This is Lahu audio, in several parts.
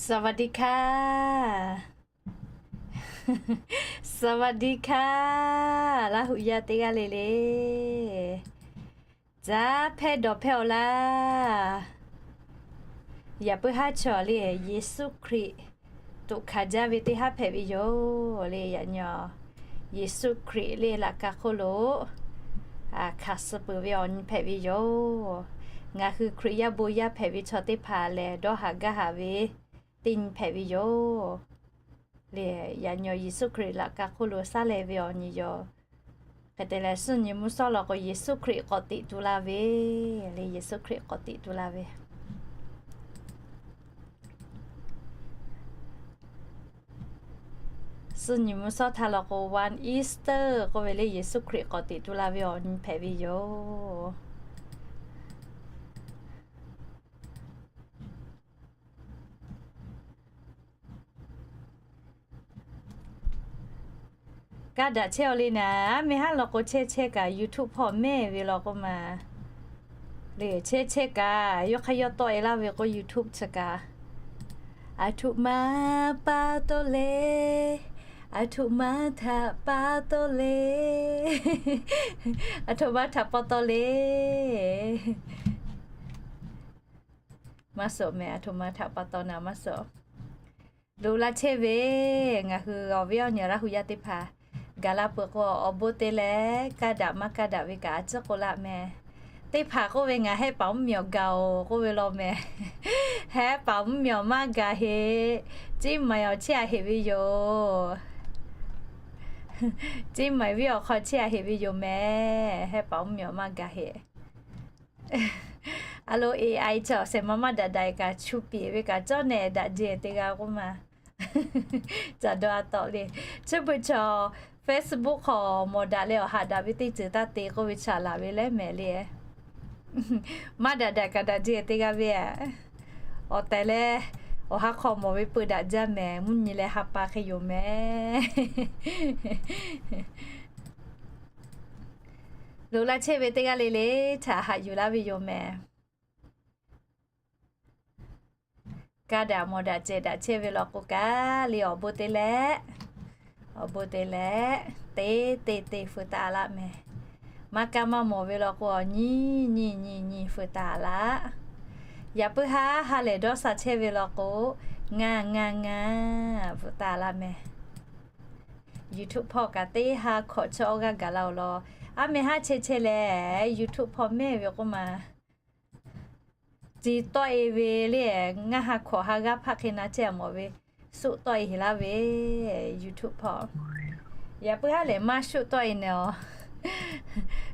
สวัสดีค่ะ สวัสดีค่ะ Laˇ huˍ yaˇ teˇ g'aˇ le le, caˇ hpehˇ dawˬ hpehˇ-oˬ laˇ. Yaꞈ puiˉ haˉ chaw le, Yeˍsuˆ Hkriꞈ toꞈ hkanˍ jaˇ ve teˇ haˉ hpehꞈ ve yoˬ le. Yaꞈ nyi Yeˍsuˆ Hkriꞈ le laꞈ ka hk'oˆ lo hkanˍ suh peuˬ ve awˬ nyi hpehꞈ ve yoˬ. Ngaˬ hui Hkriꞈ yaˇ bon yaˇ hpehꞈ ve chaw teˇ hpaˍ lehˬ, dawˇ haˍ gaˇ haˍ ve teˇ nyi hpehꞈ ve yoˬ le. Yaꞈ nyi Yeˍsuˆ Hkriꞈ laꞈ ka hk'oˆ lo saˉ leh ve awˬ nyi yoˬ. Hk'e te leh, suhˆ nyi mvuhˇ shawˉ law k'o, Yeˍsuˆ Hkriꞈ k'awꞈ teꞈ tu la ve le. Yeˍsuˆ Hkriꞈ k'awꞈ teꞈ tu la ve. Suhˆ nyi mvuhˇ shawˉ htaˇ law k'o, One Easter k'oˆ ve le, Yeˍsuˆ Hkriꞈ k'awꞈ teꞈ tu la ve awˬ nyi hpehꞈ ve yoˬ. Kaˇ daꞈ chehˇ-aw le naˍ, aˉ meh haˉ law k'o chehˇ chehˇ kaꞈ, YouTube hpawˇ mehˇ ve law k'oˆ ma. Lehˬ chehˇ chehˇ kaꞈ, yawˇ hk'aˇ yawˇ tawˆ-e laˇ ve k'o, YouTube chi kaꞈ, aˬ htoꞈ ma pa taw le, aˬ htoꞈ ma htaꞈ pa taw le, aˬ htoꞈ ma htaꞈ pa taw le. Maˇ suh mehˍ, aˬ htoꞈ ma htaꞈ pa taw naˍ maˇ suh. Loꞈ la chehˇ ve, ngaˬ hui awˬ viˉ awˬ nyi Laˇ huˍ yaˇ teˇ hpaˍ gaˬ la peuˬ k'o, awˬ bon te leh kaˇ daꞈ maˇ kaˇ daꞈ ve kaꞈ a ciˉ k'oˆ laˇ meh. Teˇ hpaˍ k'oˆ ve, ngaˬ hehˉ paˍ mvuhˇ miˬ awˬ gaˬ-oˬ k'oˆ ve law meh. Hehˉ paˍ mvuhˇ miˬ awˬ maˇ gaˬ heˆ. Ciˉ maiˍ awˬ chehˇ a heꞈ ve yoˬ. Ciˉ maiˍ viˉ awˬ hk'aw chehˇ a heꞈ ve yoˬ meh. Hehˉ paˍ mvuhˇ miˬ awˬ maˇ gaˬ heˆ. A lo, A I chi awˬ shehˍ ma maˇ daꞈ daꞈ-e kaꞈ, chu piˍ ve kaꞈ cawˇ nehˬ daꞈ jehˬ teˇ g'aˇ k'oˆ ma. Caˬ dawˇ a tawˆ le. Chi beuꞈ chaw Facebook hk'aw mawˬ daꞈ leh awˬ haꞈ daꞈ ve teˇ ceuˬ taˇ te k'oˆ ve chaꞈ laˬ ve leh mehˍ le. Maˇ daꞈ daꞈ kaꞈ daꞈ jehˬ teˇ g'aˇ ve, awˬ tehˬ leh awˬ ha hk'aw mawˬ ve peu daꞈ jaˇ mehˍ. Mvuhˇ nyi leh ha pa hk'e yoˬ mehˍ. Loꞈ la chehˇ ve teˇ g'aˇ le le htaꞈ haꞈ yuˬ laˇ ve yoˬ mehˍ. Kaˇ daꞈ mawˬ daꞈ cehˬ daꞈ chehˇ ve law k'o kaꞈ le, awˬ bon te leh, awˬ bon te leh, te te te feu taˍ laˇ mehˍ. Maˇ kaˇ maˇ mawˬ ve law k'o, awˬ nyi nyi nyi nyi feu taˍ laˇ. Yaꞈ puiˉ haˉ ha lehˬ dawˇ sha chehˇ ve law k'o, ngaˬ ngaˬ ngaˬ feu taˍ laˇ mehˍ. YouTube hpawˇ kaꞈ teˇ ha hkawꞈ chi awˇ g'aˇ gaˬ la-oˬ law. Aˉ meh haˉ chehˇ chehˇ leh YouTube hpawˇ mehˇ ve k'oˆ ma. Ci tawˆ-e ve le, ngaˇ ha hkawꞈ ha g'aˇ hpaˆ hk'e na chehˇ a mawˬ ve, suˆ tawˆ-e heˍ laˇ ve YouTube hpawˇ. Yaꞈ puiˉ haˉ lehˬ maˇ suˆ tawˆ-e nehˬ-oˬ.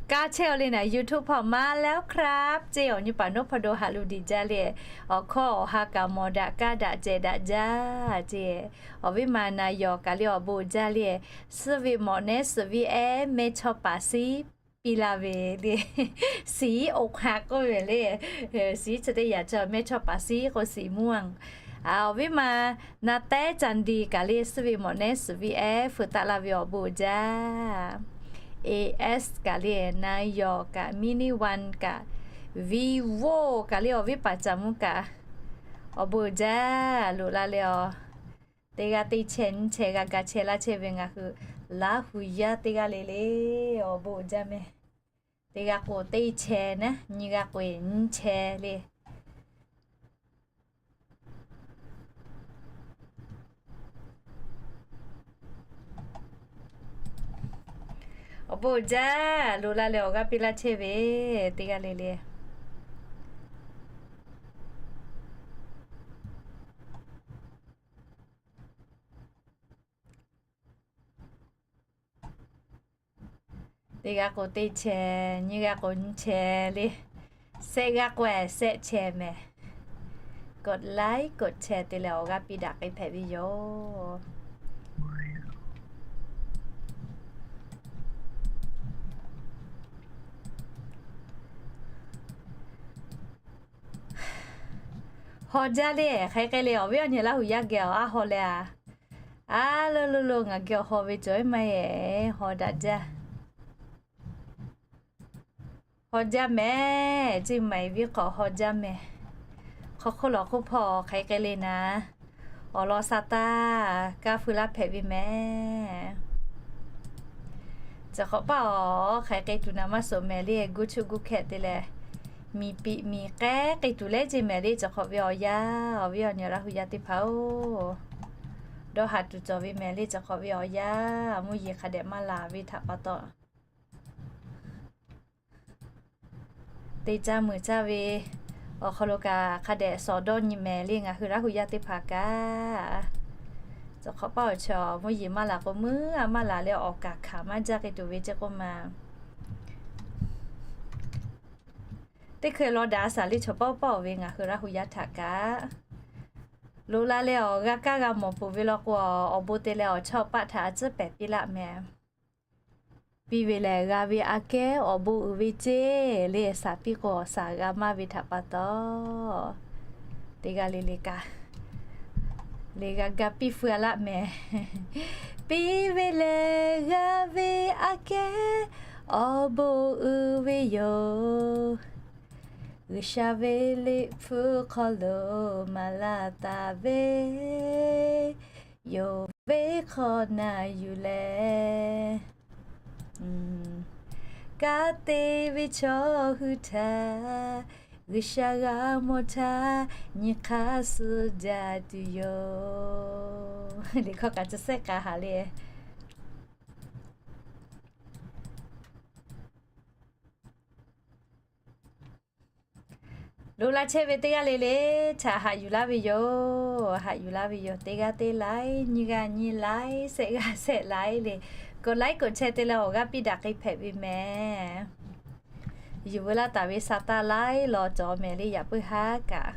Kaˇ chehˇ-aw le naˍ, YouTube hpawˇ maˇ leh ครับ ceˇ, awˬ nyi paˍ noˉ hpawˇ do haꞈ lu diˬ jaˇ le. Awˬ hkawˇ awˬ ha kaꞈ mawˬ daꞈ kaˇ daꞈ cehˬ daꞈ jaˇ ceˇ. Awˬ viˉ ma na yawˬ kaꞈ le awˬ bon jaˇ le. Suhˆ ve mawꞈ nehˉ suhˍ viˉ ehˉ mehˇ chawˇ paˍ siˉ piˇ laˇ ve le. Siˍ oˍ hk'aꞈ k'oˆ ve le. Siˍ chi teˇ yaꞈ cawˬ mehˇ chawˇ paˍ siˉ k'o siˍ mvuhˇ. Awˬ viˉ ma na tehˉ ca ndiˬ kaꞈ le, suhˆ ve mawꞈ nehˉ suhˍ viˉ ehˉ feu taˍ laˇ ve awˬ bon jaˇ. A S kaꞈ le, na yawˬ kaꞈ, mini one kaꞈ, Vivo kaꞈ le, awˬ viˉ paˍ caˍ mvuhˇ kaꞈ, awˬ bon jaˇ loꞈ la leh-aˬ. Teˇ g'aˇ teˇ chehˇ nyiˇ chehˇ g'a ga chehˇ laˇ chehˇ ve ngaˬ hui Laˇ huˍ yaˇ teˇ g'aˇ le le, awˬ bon jaˇ mehˍ. Teˇ g'aˇ k'o teˇ chehˇ naˉ, nyiˇ g'aˇ k'o nyiˇ chehˇ le. Awˬ bon jaˇ loꞈ la leh awˬ g'aˇ piˇ laˇ chehˇ ve teˇ g'aˇ le le. Teˇ g'aˇ k'o teˇ chehˇ, nyiˇ g'aˇ k'o nyiˇ chehˇ le. Sehˆ g'aˇ k'o sehˆ chehˇ mehˍ. กดไลค์ กดแชร์ te leh awˬ g'aˇ piˇ daꞈ k'ai hpehꞈ ve yoˬ. Haw jaˇ le, hk'aˬ hk'e le awˬ viˉ awˬ nyi Laˇ huˍ yaˇ geh awˬ aˉ haw leh a. A lo lo lo, ngaˬ geh awˬ haw ve cawˬ maˇ heˆ, haw daꞈ jaˇ. Haw jaˇ mehˍ, Ciˇ Maiˍ viˉ hk'awꞈ haw jaˇ mehˍ. Hk'aw hk'oˆ lawˬ hk'oˆ hpawˇ hk'aˬ hk'e le naˍ, Awˬ lawn sa taˇ kaˇ feu laˇ hpehꞈ ve mehˍ. Cawˬ hk'awꞈ paˇ awˬ hk'aˬ hk'e tuˬ naˍ maˇ suhˍ mehˍ le, guˇ chuˆ guˇ hkehꞈ te leh, miˬ piꞈ miˬ k'ehˉ hk'e tuˬ leh ce mehˍ le, cawˬ hk'awꞈ ve awˬ yanˇ, awˬ viˉ awˬ nyi Laˇ hu yaˇ teˇ hpaˍ-oˬ, dawˇ haˍ tuˬ cawˬ ve mehˍ le, cawˬ hk'awꞈ ve awˬ yanˇ, mvuhˇ yeˬ hk'a dehꞈ maˇ laˬ ve htaꞈ pa taw, te caˇ meuˬ caˇ ve awˬ hk'aw lo kaꞈ hk'a dehꞈ shawˍ dawˇ nyi mehˍ le, ngaˬ hui Laˇ hu yaˇ teˇ hpaˍ kaꞈ. Cawˬ hk'awꞈ paˇ awˬ chaw mvuhˇ yeˬ maˇ laˬ k'o, meuˉ a maˇ laˬ leh awˬ kaˍ hkanˍ maˇ jaˇ hk'e tuˬ ve ce k'oˆ ma. Teˇ hkui law daꞈ a shaˍ le, chaw paˇ paˇ oˬ ve ngaˬ hui Laˇ hu yaˇ htaꞈ kaꞈ, loꞈ la leh awˬ g'a kaˇ g'a mawˬ peuˬ ve law k'o, awˬ bon te leh awˬ chawˇ paˆ htaꞈ a tcuhˉ pehˍ piˇ laˆ mehˍ. Piˇ ve lehˬ, g'a ve aꞈ kehˉ awˬ bon uiˍ ve ce le, shaˍ piˇ k'o awˬ shaˍ g'a maˇ ve htaꞈ pa taw, teˇ g'aˇ le le kaꞈ, le g'a ga piˇ feu a laˆ mehˍ. Piˇ ve lehˬ, g'a ve aꞈ kehˉ awˬ bon uiˍ ve yoˬ. G'uiˬsha ve liꞈ hpu hk'aw lo maˍ laˇ taˍ ve, yonˍ ve hk'awꞈ na yuˬ leh, kanˉ te ve chaw hui htaꞈ G'uiˬsha g'a mawˬ htaˇ, nyi hk'aˇ suh jaˇ tuˬ yoˬ. Liꞈ hkawˇ kaꞈ chi sehˉ k'a haˍ le. Loꞈ la chehˇ ve teˇ g'aˇ le le htaꞈ haꞈ yuˬ laˇ ve yoˬ. Haꞈ yuˬ laˇ ve yoˬ. Teˇ g'aˇ teˇ laiˉ, nyiˇ g'aˇ nyiˇ laiˉ, sehˆ g'aˇ sehˆ laiˉ le, กดไลค์ กดแชร์ te leh awˬ g'aˇ piˇ daꞈ k'ai hpehꞈ ve mehˍ. Yuˬ veu laˇ taˍ ve sa taˇ laiˉ law cawˬ mehˍ le, yaꞈ puiˉ haˉ kaꞈ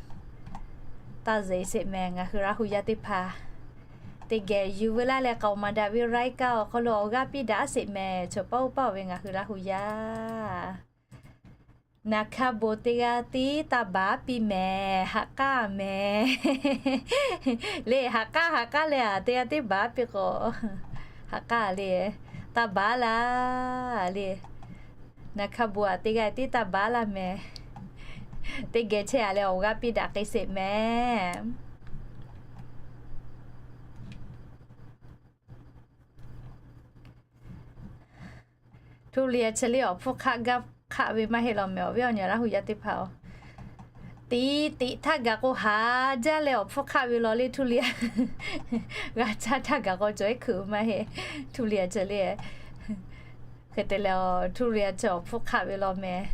taˇ zeꞈ sheˍ mehˍ. Ngaˬ hui Laˇ hu yaˇ teˇ hpaˍ teˇ geh yuˬ veu laˇ leh k'aoˍ maˍ daꞈ ve รายการ awˬ hk'aw lo awˬ g'aˇ piˇ daꞈ sheˍ mehˍ. Chaw paˇ oˇ paˇ oˬ ve ngaˬ hui Laˇ hu yaˇ naˍ hkaˇ bon teˇ g'aˇ tiˉ taˇ baˬ piˇ mehˍ. Haꞈ k'aˇ mehˍ le. Haꞈ k'aˇ haꞈ k'aˇ leh a, teˇ g'aˇ tiˉ baˬ piˇ k'o, haꞈ k'aˇ le, taˇ baˬ laˇ le. Naˍ hkaˇ bon a teˇ g'aˇ tiˉ taˇ baˬ laˇ mehˍ. Teˇ geh chehˇ a leh awˬ g'aˇ piˇ daꞈ k'ai sheˍ mehˍ. Htu liꞈ chi le awˬ hpfuhˇ hk'aˆ gaˇ hk'aˆ ve maˇ heˆ law mehˍ. Awˬ viˉ awˬ nyi Laˇ hu yaˇ teˇ hpaˍ-oˬ, tiꞈ tiꞈ htaˇ gaˬ k'o haˍ jaˇ leh awˬ hpfuhˇ hk'aˆ ve law le. Htu liꞈ g'a caˇ htaˇ gaˬ k'o cawˬ iˉ hkui maˇ heˆ. Htu liꞈ chi le hk'e te leh, htu liꞈ chi awˬ hpfuhˇ hk'aˆ ve law mehˍ.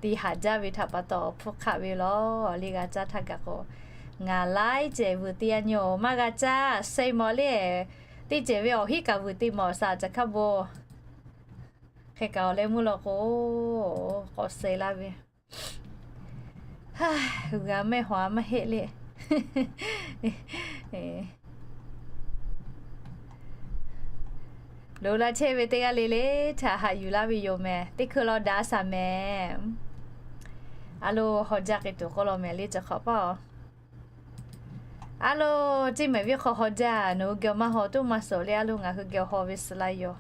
Tiꞈ haˍ jaˇ ve htaꞈ pa taw awˬ hpfuhˇ hk'aˆ ve law le. G'a caˇ htaˇ gaˬ k'o, ngaˬ laiˉ cehˬ vuiˬ te a nyi-oˬ, maˇ g'a caˇ sheh mawˬ le. Teˇ cehˬ ve awˬ hiˉ kaꞈ vuiˬ te mawˬ shaˍ caˬ hkaˇ bon. Hk'e kaꞈ awˬ leh meuˇ law k'o, k'awꞈ sheh laˇ ve g'a mehˆ haw a maˇ heˆ le. Loꞈ la chehˇ ve teˇ g'aˇ le le htaꞈ haꞈ yuˬ laˇ ve yoˬ mehˍ. Teˇ hkui law daꞈ a shaˍ mehˍ. A lo, haw jaˇ k'ai tuˬ k'oˆ law mehˍ le, caˬ hk'awꞈ paˇ-oˬ. A lo, ceˇ mehˍ viˉ hk'aw haw jaˇ, nawˬ hui geh maˇ haw tuˬ maˇ suhˍ le. A lo, ngaˬ hui geh haw ve suh laˇ yoˬ.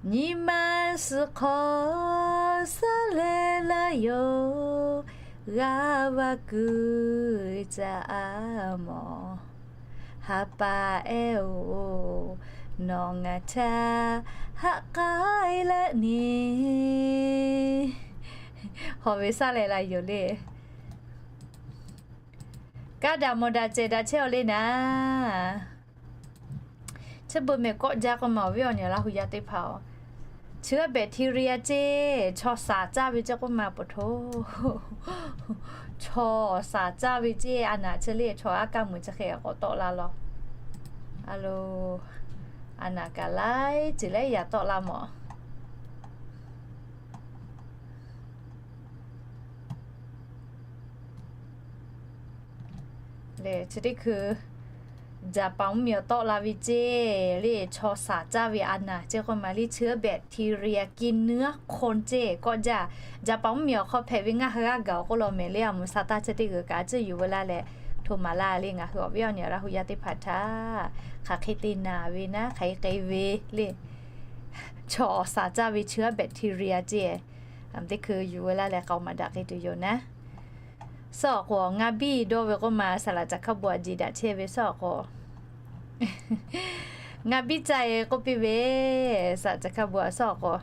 Nyi ma suh hk'aw saˉ leh laˇ yoˬ. G'a va kuiˬ caꞈ a mawˬ, ha pa ehˉ-oˬ, nawˬ ngaˬ htaˇ haꞈ k'ai laˇ nyi. Haw ve saˉ leh laˇ yoˬ le. Kaˇ daꞈ mawˬ daꞈ cehˬ daꞈ chehˇ-aw le naˍ. Chi beuꞈ mehˍ kawˆ jaˇ k'oˆ ma, awˬ viˉ awˬ nyi Laˇ hu yaˇ teˇ hpaˍ-oˬ, chi g'aˇ bacteria ceˇ, chaw shaˍ caˇ ve ceˇ k'oˆ ma, pa htoˇ. Chaw shaˍ caˇ ve ceˇ, a naˍ chi le chaw aˉ kaˇ meuꞈ chi hk'e k'awꞈ tawˆ la law. A lo, a naˍ kaꞈ laiˉ ceuˬ leh yaꞈ tawˆ la mawˬ. Lehˬ chi teˇ hkui Jaˍpaˍ mvuhˇmiˬ awˬ tawˆ la ve ceˇ le, chaw shaˍ caˇ ve a naˍ ceˇ k'oˆ ma le, chi g'aˇ bacteria กินเนื้อคน ceˇ kawˆ jaˇ. Jaˍpaˍ mvuhˇmiˬ awˬ hk'aw hpehꞈ ve ngaˇ ha g'aˇ gaˬ-oˬ k'oˆ law mehˍ le. A meuꞈ sa taˇ chehˇ teˇ g'uiˬ kaꞈ a ciˉ yuˬ veu laˇ leh hto maˍ laˇ le. Ngaˬ hui awˬ viˉ awˬ nyi Laˇ hu yaˇ teˇ hpaˍ htaꞈ hk'aˬ hk'e te naˍ ve naˉ, hk'aˬ hk'e k'ai ve le. Chaw awˬ shaˍ caˇ ve chi g'aˇ bacteria ceˇ, a teˇ hkui yuˬ veu laˇ leh k'aoˍ maˍ daꞈ k'ai tuˬ yoˬ naˉ. Suhˉ awˬ k'o, ngaˇ biˇ dawˇ ve k'oˆ ma, saˍ laꞈ caꞈ hkaˇ bon a jeˬ daꞈ chehˇ ve suhˉ awˬ k'o, ngaˇ biˇ caˇ e k'oˆ piˇ ve, saˍ laꞈ caꞈ hkaˇ bon a suhˉ awˬ k'o,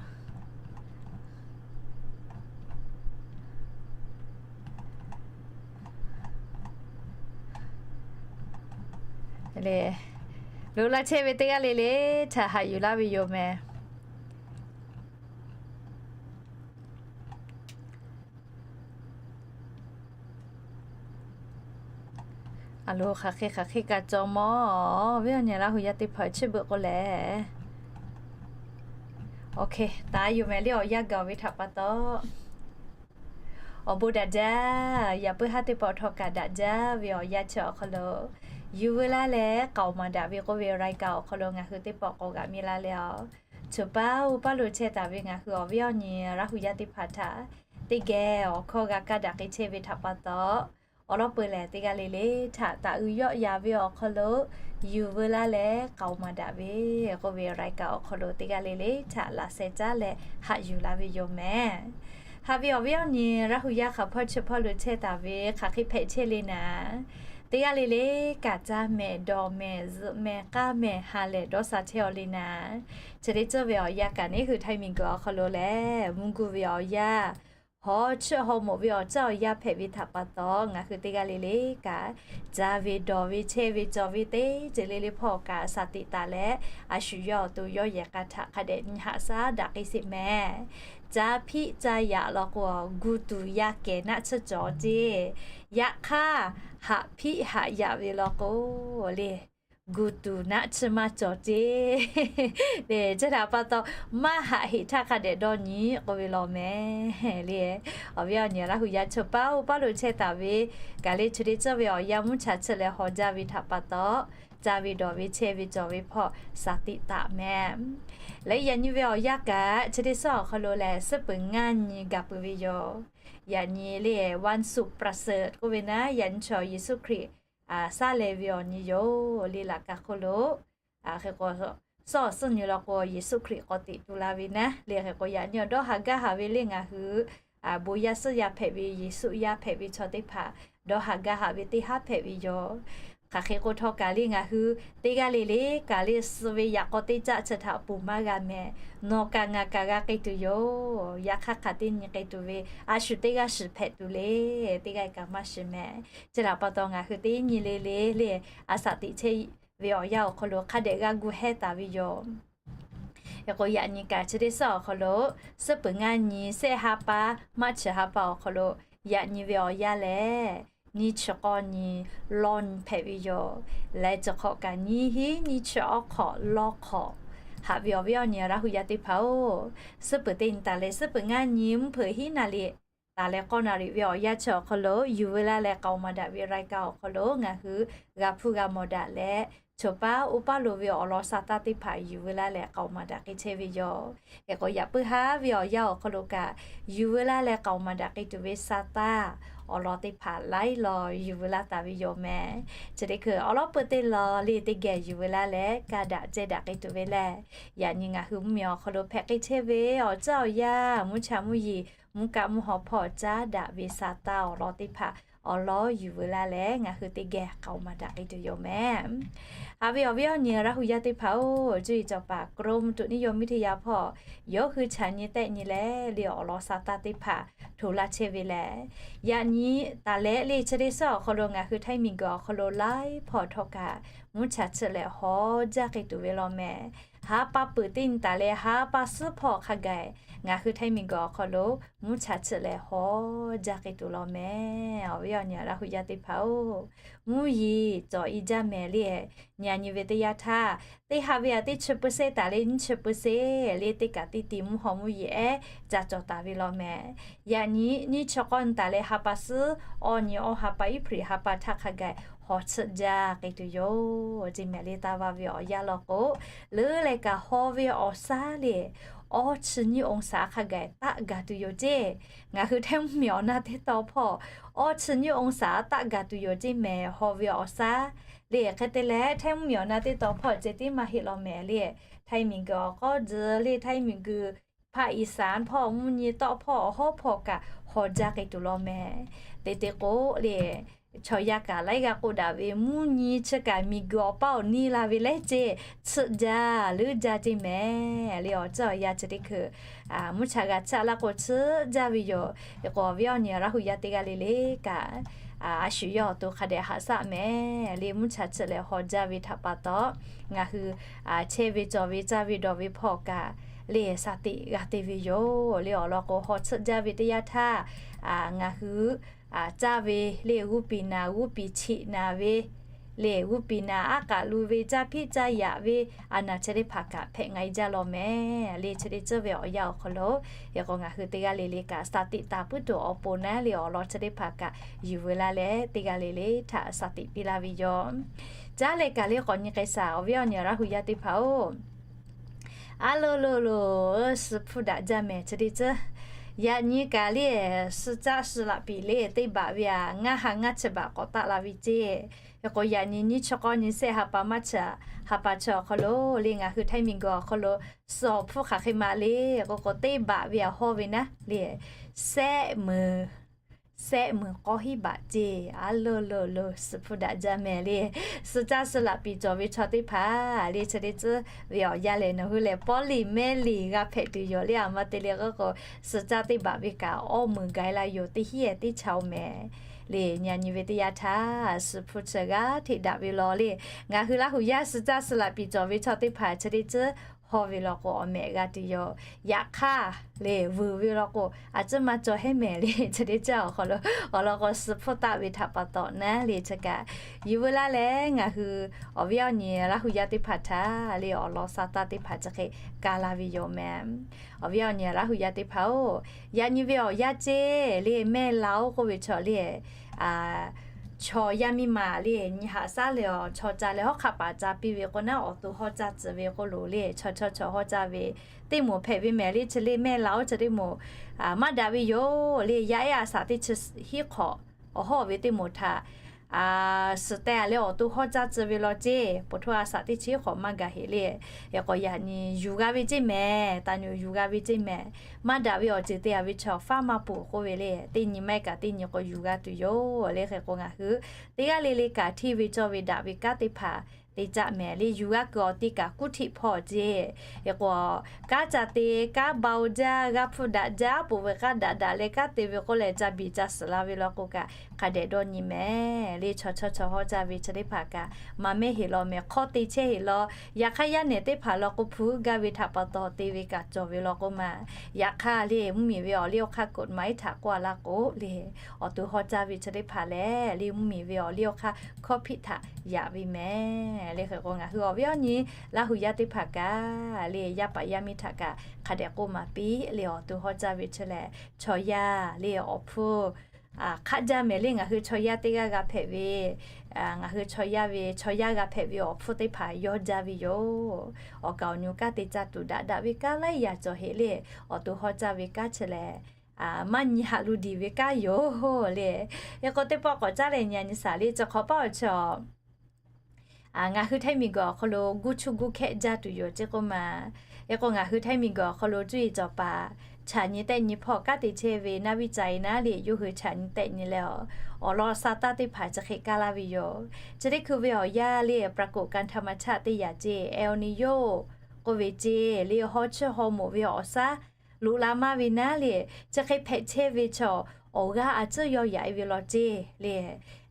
loꞈ la chehˇ ve teˇ g'aˇ le le htaꞈ haꞈ yuˬ laˇ ve yoˬ mehˍ. A lo, hk'aˬ hk'e hk'aˬ hk'e kaꞈ cawˬ mawˬ ve awˬ nyi Laˇ hu yaˇ teˇ hpaˍ chi beuꞈ k'o lehˬ, OK, taˍ yoˬ mehˍ le. Awˬ yanˇ gaˬ ve htaꞈ pa taw, awˬ bon daꞈ jaˇ. Yaꞈ puiˉ haˉ teˇ pawˆ htawˇ kaꞈ daꞈ jaˇ ve awˬ yanˇ chi awˬ hk'aw lo, yuˬ veu laˇ leh k'aoˍ maˍ daꞈ ve k'oˆ ve รายการ awˬ hk'aw lo ngaˬ hui teˇ pawˆ k'awꞈ g'aꞈ mi laˇ leh a, choˬ paˉ uˉ paˉ lo chehˇ taˍ ve ngaˬ hui awˬ viˉ awˬ nyi Laˇ hu yaˇ teˇ hpaˍ htaꞈ teˇ geh awˬ hkawˇ g'a kaˇ daꞈ k'ai chehˇ ve htaꞈ pa taw, awˬ lawn peuˬ lehˬ teˇ g'aˇ le le htaꞈ taˍ uiˍ yawˆ yaˍ ve awˬ hk'aw lo yuˬ veu laˇ leh k'aoˍ maˍ daꞈ ve k'oˆ ve รายการ awˬ hk'aw lo teˇ g'aˇ le le htaꞈ laꞈ sheh caˉ leh haꞈ yuˬ laˇ ve yoˬ mehˍ. Haꞈ ve awˬ viˉ awˬ nyi Laˇ hu yaˇ hk'aˬ hpawˇ chi hpawˇ lo chehˇ taˍ ve hk'aˬ hk'e hpehꞈ chehˇ le naˍ, teˇ g'aˇ le le kaꞈ caˇ mehˍ, dawˬ mehˍ, zuhꞈ mehˍ, k'aˇ mehˍ, ha lehˬ dawˇ sha chehˇ aw le naˍ, chi teˇ ceuˬ ve awˬ yanˇ kaꞈ neˉ hui Htaiˇ miˬguiˬ awˬ hk'aw lo lehˬ mvuhˇ guˇ ve awˬ yanˇ, hawˉ chiˇ haw moˍ ve awˬ caˇ awˬ yanˇ hpehꞈ ve htaꞈ pa taw, ngaˬ hui teˇ g'aˇ le le kaꞈ caˇ ve, dawˬ ve, chehˇ ve, cawˬ ve teˇ ceuˬ le le hpawˇ kaꞈ shaˍ tiꞈ taˍ leh, a shu yawˇ awˬ to yawˇ yehˬ k'a htaꞈ hk'a dehꞈ nyi haꞈ shaˉ daꞈ k'ai sheˍ mehˍ. Caˇ hpiˆ caˇ yaꞈ law k'o, gu tuˬ yaˇ kehˬ naˆ tsuhˇ cawˬ ceˇ. Yaꞈ hk'aˇ, haꞈ hpiˆ haꞈ yaꞈ ve law k'o le, gu tuˬ naˆ tsuhˇ maˇ cawˬ ceˇ. Chi htaꞈ pa taw, maˇ haꞈ heˍ htaˇ hk'a dehꞈ dawˇ nyi k'oˆ ve law mehˍ le. Awˬ viˉ awˬ nyi Laˇ hu yaˇ choˬ paˉ uˉ paˉ lo chehˇ taˍ ve kaꞈ le, chi teˇ ceuˬ ve awˬ yanˇ mvuhˇ chaꞈ tsuhꞈ leh haw jaˇ ve htaꞈ pa taw, caˇ ve, dawˬ ve, chehˇ ve, cawˬ ve hpawˇ shaˍ tiꞈ taˍ mehˍ. Leh yaꞈ nyi ve awˬ yanˇ kaꞈ chi teˇ suhˉ awˬ hk'aw lo lehˬ suhˉ peuˬ ngaˇ nyi gaˬ peuˬ ve yoˬ. Yaꞈ nyi le, วันสุขประเสริฐ k'oˆ ve naˉ, yaꞈ nyi chaw Yeˍsuˆ Hkriꞈ saˉ leh ve awˬ nyi yoˬ le. Laꞈ ka hk'oˆ lo hk'e k'o, suhˉ awˬ suhˉ nyi law k'o Yeˍsuˆ Hkriꞈ k'awꞈ teꞈ tu la ve naˉ le. Hk'e k'o yaꞈ nyi awˬ dawˇ haˍ gaˇ haˍ ve le ngaˬ hui bon yaˇ suhˉ yaˇ hpehꞈ ve, Yeˍsuˆ yaˇ hpehꞈ ve chaw teˇ hpaˍ dawˇ haˍ gaˇ haˍ ve teˇ haˉ hpehꞈ ve yoˬ. Hk'aˬ hk'e k'o htawˇ kaꞈ le ngaˬ hui teˇ g'aˇ le le kaꞈ le suh ve yaꞈ k'aw teˇ caˆ chi htaꞈ ponˬ maˇ g'a mehˍ. Nawˬ kaꞈ ngaˬ kaꞈ g'a k'ai tuˬ yoˬ. Yaꞈ hk'aˇ hk'aˬ teˇ nyi k'ai tuˬ ve a shu teˇ g'aˇ shiˍ hpehꞈ tuˬ le. Teˇ g'aˇ kaꞈ maˇ shiˍ mehˍ. Chi htaꞈ pa taw ngaˬ hui teˇ nyi le le le a shaˍ tiꞈ chehˇ ve awˬ yanˇ awˬ hk'aw lo hk'a dehꞈ g'a gu hehˇ taˍ ve yoˬ. Hk'e k'o yaꞈ nyi kaꞈ chi teˇ suhˉ awˬ hk'aw lo suhˉ peuˬ ngaˇ nyi shehˆ ha pa maˇ chi ha pa awˬ hk'aw lo yaꞈ nyi ve awˬ yanˇ lehˬ, nyiˇ chi k'awˇ nyi lawˇ nyi hpehꞈ ve yoˬ. Leh chi hk'awꞈ kaꞈ nyiˇ hinˉ nyiˇ chi awˇ hk'awꞈ lawˇ hk'awꞈ. Haꞈ ve awˬ viˉ awˬ nyi Laˇ hu yaˇ teˇ hpaˍ-oˬ, suhˉ peuˬ teˇ nyi taˍ leh suhˉ peuˬ ngaˇ nyi mvuhˇ hpeuꞈ hiˉ naˍ riˍ taˍ leh k'awˇ naˍ riˍ ve awˬ yanˇ chi awˬ hk'aw lo yuˬ veu laˇ leh k'aoˍ maˍ daꞈ ve รายการ awˬ hk'aw lo ngaˬ hui g'a hpuˇ g'a mawˬ daꞈ leh, choˬ paˉ uˉ paˉ lo ve awˬ lawn sa taˇ teˇ hpaˍ yuˬ veu laˇ leh k'aoˍ maˍ daꞈ k'ai chehˇ ve yoˬ. Hk'e k'o yaꞈ puiˉ haˉ ve awˬ yanˇ awˬ hk'aw lo kaꞈ yuˬ veu laˇ leh k'aoˍ maˍ daꞈ k'ai tuˬ ve sa taˇ awˬ lawn teˇ hpaˍ laiˉ law yuˬ veu laˇ taˍ ve yoˬ mehˍ. Chi teˇ hkui awˬ lawn peuˬ teˇ law le teˇ geh yuˬ veu laˇ leh ka daꞈ ceh daꞈ k'ai tuˬ ve lehˬ, yaꞈ nyi ngaˬ hui mvuhˇmiˬ awˬ hk'aw lo hpehꞈ k'ai chehˇ ve awˬ caˇ awˬ yanˇ, mvuhˇ cha mvuhˇ yeˬ, mvuhˇ kaˆ mvuhˇ haw hpawˇ caˉ daꞈ ve sa taˇ awˬ lawn teˇ hpaˍ awˬ lawn yuˬ veu laˇ leh ngaˬ hui teˇ geh k'aoˍ maˍ daꞈ k'ai tuˬ yoˬ mehˍ. Haꞈ ve awˬ viˉ awˬ nyi Laˇ hu yaˇ teˇ hpaˍ-oˬ, cuˇ yiˍ cawˬ paˍ กรมอุตุนิยมวิทยา hpawˇ yawˇ hui chaꞈ nyi tehˆ nyi leh le awˬ lawn sa taˇ teˇ hpaˍ hto laˇ chehˇ ve lehˬ, yaꞈ nyi taˍ leh le chi teˇ suhˉ awˬ hk'aw lo ngaˬ hui Htaiˇ miˬguiˬ awˬ hk'aw lo laiˉ hpawˇ htawˇ kaꞈ mvuhˇ cha tsuhꞈ leh haw jaˇ k'ai tuˬ ve law mehˍ. Ha pa peuˬ teˇ nyi taˍ leh ha pa suhˉ hpawˇ hk'a gaˬ ngaˬ hui Htaiˇ miˬguiˬ awˬ hk'aw lo mvuhˇ cha tsuhꞈ leh haw jaˇ k'ai tuˬ law mehˍ. Awˬ viˉ awˬ nyi Laˇ hu yaˇ teˇ hpaˍ-oˬ, mvuhˇ yeˬ cawˬ i jaˇ mehˍ le. Nyi a nyi ve teˇ yanˇ htaˇ, teˇ ha ve a teˇ chi เปอร์เซ็นต์ taˍ leh nyiˇ chi เปอร์เซ็นต์ le teˇ kaꞈ teˇ ti mvuhˇ haw mvuhˇ yeˬ ehˉ ca cawˬ taˍ ve law mehˍ. Yaꞈ nyi nyiˇ chi k'awˇ nyi taˍ leh ha pa suhˉ awˇ nyi awˇ ha pa iˉ hpriꞈ ha pa htaˇ hk'a gaˬ haw tsuhꞈ jaˇ k'ai tuˬ yoˬ. Chi mehˍ le taˇ va ve awˬ yanˇ law k'o, leuˉ leh kaꞈ haw ve awˬ shaˉ le awˇ chi nyiˇ องศา hk'a gaˬ taˆ gaˬ tuˬ yoˬ ceˇ. Ngaˬ hui Htaiˇ mvuhˇmiˬ awˬ na teˇ taw hpawˇ awˇ chi nyiˇ องศา taˆ gaˬ tuˬ yoˬ ceˇ mehˍ. Haw ve awˬ shaˉ le hk'e te leh Htaiˇ mvuhˇmiˬ awˬ na teˇ taw hpawˇ ceh tiˉ maˇ heˆ law mehˍ le. Htaiˇ miˬguiˬ awˬ k'awˇ tcuh le Htaiˇ miˬguiˬ ภาคอีสาน hpawˇ mvuhˇ nyi tawˆ hpawˇ awˬ hawˉ hpawˇ kaꞈ haw jaˇ k'ai tuˬ law mehˍ. Teˇ teˇ k'o le, chaw yaˇ kaꞈ laiˉ g'aˇ k'oˆ daꞈ ve, mvuhˇ nyi chi kaꞈ miˬguiˬ awˬ paˇ awˬ niˇ la ve leh ceˇ, tsuhˆ jaˇ leuˉ jaˇ ceˇ mehˍ le. Awˬ ceuˬ awˬ yanˇ chi teˇ hkui mvuhˇ cha g'a caˆ laˇ k'o, tsuhˆ jaˇ ve yoˬ. Hk'e k'o, awˬ viˉ awˬ nyi Laˇ huˍ yaˇ teˇ g'aˇ le le kaꞈ, a shu yawˇ awˬ to hk'a dehꞈ haꞈ shaˆ mehˍ le. Mvuhˇ cha chi lehˬ haw jaˇ ve htaꞈ pa taw, ngaˬ hui chehˇ ve cawˬ ve caˇ ve dawˬ ve hpawˇ kaꞈ le, shaˍ tiꞈ g'a te ve yoˬ le. Awˬ lawn k'o, haw tsuhˆ jaˇ ve teˇ yanˇ htaˇ, ngaˬ hui caˇ ve le, g'uˇ piˍ naˍ g'uˇ piˍ chiꞈ naˍ ve le, g'uˇ piˍ naˍ aˉ k'aꞈ lu ve, caˇ hpiˇ caˇ yaꞈ ve, a naˍ chi teˇ hpaˍ kaꞈ hpehꞈ nga e jaˇ law mehˍ le. Chi teˇ ceuˬ ve awˬ yanˇ awˬ hk'aw lo, hk'e k'o ngaˬ hui teˇ g'aˇ le le kaꞈ shaˍ tiꞈ taˍ puiˉ tuˬ awˬ pon naˉ le, awˬ lawn chi teˇ hpaˍ kaꞈ yuˬ veu laˇ leh, teˇ g'aˇ le le htaꞈ shaˍ tiꞈ piˇ laˇ ve yoˬ. Caˉ leh kaꞈ le, k'awꞈ nyi k'ai shaˍ, awˬ viˉ awˬ nyi Laˇ huˍ yaˇ teˇ hpaˍ-oˬ, a lo lo lo, suh hpuˇ daꞈ jaˇ mehˍ chi teˇ ceuˬ. Yaꞈ nyi kaꞈ le, suh caˇ suh laꞈ piˍ le, teˇ baꞈ ve aꞈ ngaˇ ha ngaˇ chi baꞈ k'awꞈ taˆ la ve ceˇ. Hk'e k'o, yaꞈ nyi nyiˇ chi k'awˇ nyi sehˆ ha pa maˇ chi, ha pa chi awˬ hk'aw lo le, ngaˬ hui Htaiˇ miˬguiˬ awˬ hk'aw lo suh awˬ hpfuhˇ hk'aˬ hk'e ma le, k'o k'o teˇ baꞈ ve aꞈ hawˇ ve naˉ le, sehˆ meunˍ, sehˆ meunˍ k'awˇ hiˉ baꞈ ceˇ. A lo lo lo, suh hpuˇ daꞈ jaˇ mehˍ le. Suh caˇ suh laꞈ piˍ cawˬ ve chaw teˇ hpaˍ le, chi teˇ ceuˬ ve awˬ yanˇ lehˬ, nawˬ hui lehˬ pawˇ liꞈ mehˇ liꞈ g'a hpehꞈ tuˬ yoˬ le. A ma te le k'o k'o, suh caˇ teˇ baꞈ ve kaꞈ awˇ meunˍ gaˬ e la yoˬ, teˇ hinˉ e teˇ cha oˬ mehˍ le. Yaꞈ nyi ve teˇ yanˇ htaˇ, suh hpuˇ chi g'aˇ hteꞈ daꞈ ve law le. Ngaˬ hui Laˇ huˍ yaˇ suh caˇ suh laꞈ piˍ cawˬ ve chaw teˇ hpaˍ chi teˇ ceuˬ hawˇ ve law k'o, awˬ mehꞈ g'a tuˬ yoˬ. Yaꞈ hk'aˇ le, vuiˬ ve law k'o, a ciˉ maˇ cawˬ heˉ mehˍ le. Chi teˇ ceuˬ awˬ hk'aw lo, awˬ lawn k'o, suh hpuˇ taˆ ve htaꞈ pa taw naˉ le, chi kaꞈ yuˬ veu laˇ leh, ngaˬ hui awˬ viˉ awˬ nyi Laˇ huˍ yaˇ teˇ hpaˍ htaꞈ le, awˬ lawn sa taˇ teˇ hpaˍ chi hk'e ka la ve yoˬ mehˍ. Awˬ viˉ awˬ nyi Laˇ huˍ yaˇ teˇ hpaˍ-oˬ, yaꞈ nyi ve awˬ yanˇ ceˇ le, mehˆ la-oˬ k'oˆ ve chaw le, chaw yaˇ miˇ ma le, nyi haꞈ shaˉ leh awˬ chaw ca leh hawˉ hk'aˆ paˍ ca piˇ ve k'o naˉ, awˬ to hawˇ caˇ tcuh ve k'oˆ lo le, chaw chaw chaw hawˇ caˇ ve teˇ moˍ hpehꞈ ve mehˍ le. Chi le mehˆ la-oˬ chi teˇ moˍ maˇ daꞈ ve yoˬ le. Yaˇ ehˉ a shaˍ teˇ chi hiˉ hk'awꞈ awˬ hawˉ ve teˇ moˍ htaꞈ suhˍ teh a leh awˬ to hawˇ caˇ tcuh ve law ceˇ, po htoˇ a shaˍ teˇ chi hiˉ hk'awꞈ maˇ gaˬ heꞈ le. Hk'e k'o, yaꞈ nyi yuˬ g'a ve ceˇ mehˍ, taˍ nyi yuˬ g'a ve ceˇ mehˍ. Maˇ daꞈ ve awˬ ceuˬ te a ve chaw faˉ maˇ peuˬ k'oˆ ve le, teˇ nyi maˇ heˆ kaꞈ teˇ nyi k'o yuˬ g'a tuˬ yoˬ le. Hk'e k'o, ngaˬ hui teˇ g'aˇ le le kaꞈ hteˇ ve cawˇ ve daꞈ ve kanˉ teˇ hpaˍ te caˆ mehˍ le. Yuˬ g'a kuiˬ awˬ te kaꞈ kuˉ htiˆ hpawˇ ceˇ. Hk'e k'o, kanˉ ca te, kanˉ ba-oˬ jaˇ, g'a hpuˇ daꞈ jaˇ, poˬ ve k'aˉ daꞈ daꞈ leh kanˉ te ve k'oˆ leh, ca biˬ ca suhˍ la ve law k'o kaꞈ, hk'a dehꞈ dawˇ nyi mehˍ le. Chaw chaw chaw hawˇ caˇ ve chi teˇ hpaˍ kaꞈ maˇ mehˆ heˆ law mehˍ, hk'awˇ te chehˇ heˆ law. Yaꞈ hk'aˇ, yaˇ nehˬ teˇ hpaˍ law k'o, hpu g'aˇ ve htaꞈ pa taw te ve kaꞈ cawˬ ve law k'oˆ ma. Yaꞈ hk'aˇ le, mvuhˇmiˬ ve awˬ liˇ awˬ hk'aˇ กฎหมาย htaꞈ k'oˆ a laˇ k'o le, awˬ to hawˇ caˇ ve chi teˇ hpaˍ lehˬ le, mvuhˇmiˬ ve awˬ liˇ awˬ hk'aˇ hkawˇ hpiˆ htaꞈ yaꞈ ve mehˍ le. Hk'e k'o, ngaˬ hui awˬ viˉ awˬ nyi Laˇ huˍ yaˇ teˇ hpaˍ kaꞈ le, yaˇ paˍ yaˇ miˇ htaꞈ kaꞈ hk'a dehꞈ k'oˆ maˍ piˇ le. Awˬ to hawˇ caˇ ve chi lehˬ, chaw yaˇ le awˬ hpfuhˇ hk'aˆ jaˇ mehˍ le. Ngaˬ hui chaw yaˇ teˇ g'aˇ g'a hpehꞈ ve, ngaˬ hui chaw yaˇ ve chaw yaˇ g'a hpehꞈ ve awˬ hpfuhˇ teˇ hpaˍ yawˇ jaˇ ve yoˬ. Awˬ kaˍ awˬ nu kanˉ te caˇ tuˬ daꞈ daꞈ ve kanˉ laiˉ yaꞈ cawˬ heˆ le. Awˬ to hawˇ caˇ ve kanˉ chi lehˬ, maˇ nyi haꞈ lu diˬ ve kanˉ yoˬ le. Hk'e k'o, teˇ pawˆ k'awꞈ caˉ leh nyi a nyi shaˍ le. Chi hk'awꞈ paˆ awˬ chi ngaˬ hui Htaiˇ miˬguiˬ awˬ hk'aw lo guˇ chuˇ guˇ hkehˆ jaˇ tuˬ yoˬ ceˇ k'oˆ ma. Hk'e k'o, ngaˬ hui Htaiˇ miˬguiˬ awˬ hk'aw lo cuˇ yiˍ cawˬ paˍ chaꞈ nyi tehˆ nyi hpawˇ kanˉ te chehˇ ve naˇ viˇ ca e naˉ le, yawˇ hui chaꞈ nyi tehˆ nyi leh, awˬ lawn sa taˇ teˇ hpaˍ chi hk'e kaˇ laˇ ve yoˬ. Chi teˇ hkui ve awˬ yanˇ le, ปรากฏการณ์ธรรมชาติ teˇ yaꞈ ceˇ, El Niño k'oˆ ve ceˇ le, haw chiˇ haw moˍ ve awˬ shaˉ loꞈ la maˇ ve naˉ le, chi hk'e hpehꞈ chehˇ ve chaw, awˬ g'aˇ a ciˉ yawˇ yaꞈ e ve law ceˇ le.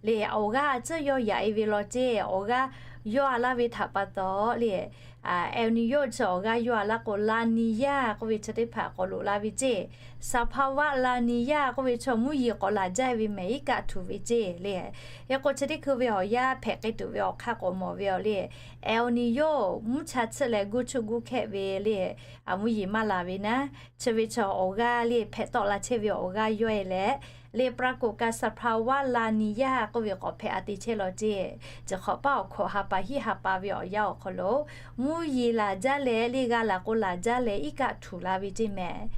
Le, awˬ g'aˇ a ciˉ yawˇ yaꞈ e ve law ceˇ, awˬ g'aˇ yawˇ a laˇ ve htaꞈ pa taw le, El Niño chi awˬ g'aˇ yawˇ a laˇ k'o, La Niña k'oˆ ve chi teˇ hpaˍ k'awꞈ loꞈ la ve ceˇ. สภาวะ La Niña k'oˆ ve chaw mvuhˇ yeˬ k'awꞈ laˬ jaˇ ve mehˍ, iˉ kaˆ htuꞈ ve ceˇ le. Hk'e k'o, chi teˇ hkui ve awˬ yanˇ hpehꞈ k'ai tuˬ ve awˬ hk'aˇ k'awꞈ mawˬ ve yoˬ le. El Niño mvuhˇ cha tsuhˆ leh guˇ chuˇ guˇ hkehˆ ve le, a mvuhˇ yeˬ maˇ laˬ ve naˉ, chi ve chaw awˬ g'aˇ le hpehꞈ tawˆ la chehˇ ve awˬ g'aˇ yawˇ e leh, le ปรากฏการณ์ สภาวะ La Niña k'oˆ ve k'awꞈ hpehꞈ a te chehˇ law ceˇ. Chi hk'awꞈ paˆ awˬ hkawꞈ ha pa hiˆ ha pa ve awˬ yanˇ awˬ hk'aw lo, mvuhˇ yeˬ laˬ jaˇ leh le, g'a laˬ k'o laˬ jaˇ leh iˉ kaˆ htuꞈ la ve ceˇ mehˍ.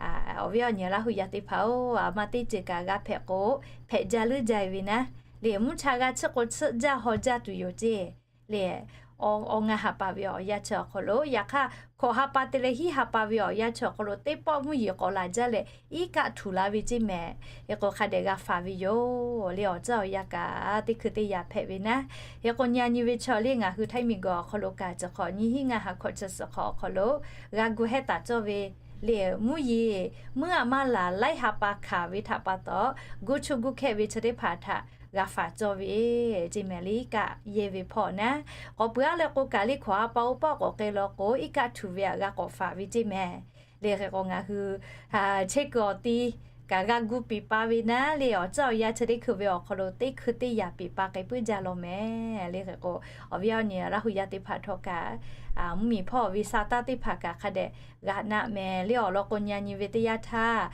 Awˬ viˉ awˬ nyi Laˇ huˍ yaˇ teˇ hpaˍ-oˬ, a ma teˇ ceuˬ kaꞈ g'a hpehꞈ k'o, hpehꞈ jaˇ leuˉ jaˇ ve naˉ le, mvuhˇ cha g'a tsuhˆ k'o tsuhˆ jaˇ haw jaˇ tuˬ yoˬ ceˇ le. awˬ ngaˇ ha pa ve awˬ yanˇ chi awˬ hk'aw lo, yaꞈ hk'aˇ hkawꞈ ha pa te leh hiˉ ha pa ve awˬ yanˇ chi awˬ hk'aw lo teˇ pawˆ mvuhˇ yeˬ k'awꞈ laˬ jaˇ leh iˉ kaˆ htuˬ la ve ceˇ mehˍ. Hk'e k'o hk'a dehꞈ g'a faˍ ve yoˬ le. Awˬ tcuhˉ awˬ yanˇ kaꞈ teˇ hkui teˇ yanˇ hpehꞈ ve naˉ. Hk'e k'o nyi a nyi ve chaw le ngaˬ hui Htaiˇ miˬguiˬ awˬ hk'aw lo kaꞈ chi hk'awꞈ nyiˇ hinˉ ngaˇ ha hkawꞈ chi suhˍ hk'awꞈ awˬ hk'aw lo g'a gu hehˉ taˍ cawˇ ve le, mvuhˇ yeˬ meuˇ aꞈ maˇ laˬ laiˉ ha pa hkanˍ ve htaꞈ pa taw, guˇ chuˆ guˇ hkehˇ ve chi teˇ hpaˍ htaꞈ g'a faˍ cawˇ ve ceˇ mehˍ le. Iˉ kaˆ yehˇ ve hpawˇ naˉ, k'awꞈ peuˬ aˉ leh k'o kaꞈ le hkawꞈ ha pa oˇ paˆ k'awꞈ k'ai law k'o iˉ kaˆ htuˬ ve aꞈ g'a k'awꞈ faˍ ve ceˇ mehˍ. Le hk'e k'o ngaˬ hui chehˇ kuiˬ awˬ ti kaꞈ g'a gu piˍ pa ve naˉ le, awˬ tcuhˉ awˬ yanˇ chi teˇ hkui ve awˬ hk'aw lo teˇ hkui teˇ yanˇ piˍ pa k'ai puiˉ jaˇ law mehˍ. Le hk'e k'o awˬ viˉ awˬ nyi Laˇ huˍ yaˇ teˇ hpaˍ htawˇ kaꞈ mvuhˇmiˬ hpawˇ ve sa taˇ teˇ hpaˍ kaꞈ hk'a dehꞈ g'a naˆ mehˍ le. Awˬ lawn k'o nyi a nyi ve teˇ yanˇ htaˇ,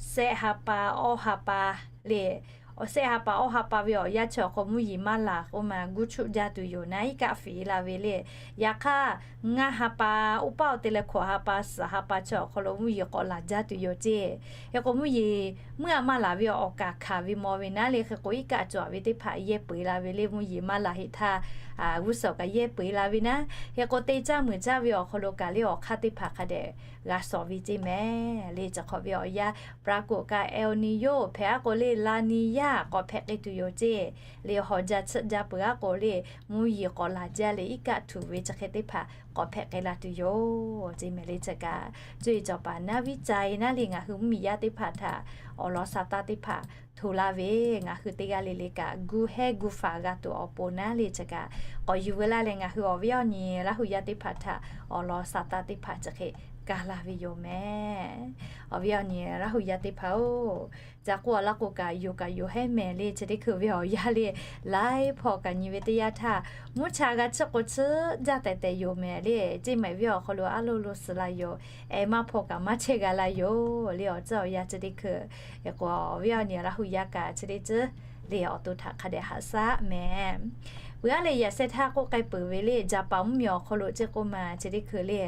sehˆ ha pa awˇ ha pa le, awˬ sehˆ ha pa awˇ ha pa ve awˬ yanˇ chi awˬ hk'aw mvuhˇ yeˬ maˇ laˬ k'oˆ ma guˇ chuˆ jaˇ tuˬ yoˬ naˉ, iˉ kaˆ fiˍ la ve le. Yaꞈ hk'aˇ ngaˇ ha pa oˇ paˆ awˬ te leh hkawꞈ ha pa suhˍ ha pa chi awˬ hk'aw lo mvuhˇ yeˬ k'awꞈ laˬ jaˇ tuˬ yoˬ ceˇ. Hk'e k'o mvuhˇ yeˬ meuˇ aꞈ maˇ laˬ ve awˬ kaˍ hkanˍ ve maw ve naˉ le. Hk'e k'o iˉ kaˆ cawˬ ve teˇ hpaˍ yehˇ peu eˬ la ve le, mvuhˇ yeˬ maˇ laˬ heˆ htaˇ g'uˇ suhˍ kaꞈ yehˇ peu eˬ la ve naˉ. Hk'e k'o teˇ caˇ meuˬ caˇ ve awˬ hk'aw lo kaꞈ le awˬ hk'aˇ teˇ hpaˍ hk'a dehꞈ g'a shawˍ ve ceˇ mehˍ le. Chi hk'awꞈ ve awˬ yanˇ ปรากฏการณ์ El Niño hpehꞈ aˉ k'o le, La Niña k'awꞈ hpehꞈ k'ai tuˬ yoˬ ceˇ. Le hawˬ jaˇ tsuhˆ jaˇ peuˬ aˉ k'o le mvuhˇ yeˬ k'awꞈ laˬ jaˇ le iˉ kaˆ htuˬ ve chi hk'e teˇ hpaˍ k'awꞈ hpehꞈ k'ai la tuˬ yoˬ ceˇ mehˍ le. Chi kaꞈ cuˇ yiˍ cawˬ paˍ naˉ viˉ ca e naˉ le ngaˬ hui mvuhˇmiˬ yaˇ teˇ hpaˍ htaꞈ awˬ lawn sa taˇ teˇ hpaˍ hto laˇ ve, ngaˬ hui teˇ g'aˇ le le kaꞈ gu hehˉ gu faˍ g'a tuˬ awˬ pon naˉ le. Chi kaꞈ k'awꞈ yuˬ veu laˇ leh ngaˬ hui awˬ viˉ awˬ nyi Laˇ huˍ yaˇ teˇ hpaˍ htaꞈ awˬ lawn sa taˇ teˇ hpaˍ chi hk'e kaˇ laˇ ve yoˬ mehˍ. Awˬ viˉ awˬ nyi Laˇ huˍ yaˇ teˇ hpaˍ-oˬ, ca k'oˆ a laˇ k'o kaꞈ yoˬ kaꞈ yoˬ hehˉ mehˍ le. Chi teˇ hkui ve awˬ yanˇ le laiˉ hpawˇ kaꞈ nyi ve teˇ yanˇ htaˇ mvuhˇ cha g'a tsuhˆ k'o tsuhˆ jaˇ tehˬ tehˬ yoˬ mehˍ le. Ceˇ mehˍ viˉ awˬ hk'aw lo aˉ lo lo suhˍ la yoˬ. Ehˍ maˇ hpawˇ kaꞈ maˇ chehˇ g'a la yoˬ le. Awˬ tcuhˉ awˬ yanˇ chi teˇ hkui k'o awˬ viˉ awˬ nyi Laˇ huˍ yaˇ kaꞈ chi teˇ ceuˬ le awˬ to htaꞈ hk'a dehꞈ haꞈ shaˉ mehˍ. Peuˬ aˉ leh yaꞈ sheh htaˇ k'oˆ k'ai peuˬ ve le Japan mvuhˇmiˬ awˬ hk'aw lo ceˇ k'oˆ ma chi teˇ hkui le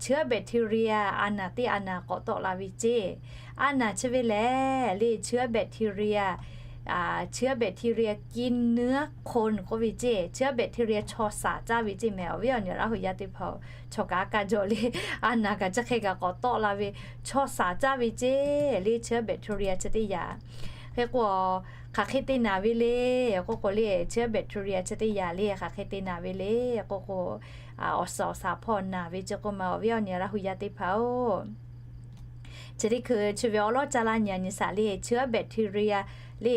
chi bacteria a naˍ teˇ a naˍ k'awꞈ tawˆ la ve ceˇ. A naˍ chi ve lehˬ le chi bacteria, chi bacteria กินเนื้อคน k'oˆ ve ceˇ. Chi bacteria chaw shaˍ caˇ ve ceˇ mehˍ. Awˬ viˉ awˬ nyi Laˇ huˍ yaˇ teˇ hpaˍ-oˬ, chaw kaꞈ a kaˇ jaw le a naˍ kaꞈ chi hk'e kaꞈ k'awꞈ tawˆ la ve chaw shaˍ caˇ ve ceˇ le chi bacteria chi teˇ yanˇ. Hk'e k'o hk'aˬ hk'e te naˍ ve le k'oˆ k'o le chi bacteria chi teˇ yanˇ le hk'aˬ hk'e te naˍ ve le k'oˆ k'o awˬ suhˍ awˬ shaˍ hpawˇ naˍ ve ceˇ k'oˆ ma awˬ viˉ awˬ nyi Laˇ huˍ yaˇ teˇ hpaˍ-oˬ, chi teˇ hkui chi ve awˉ lawˉ caˇ laˇ nyi a nyi shaˍ le chi bacteria le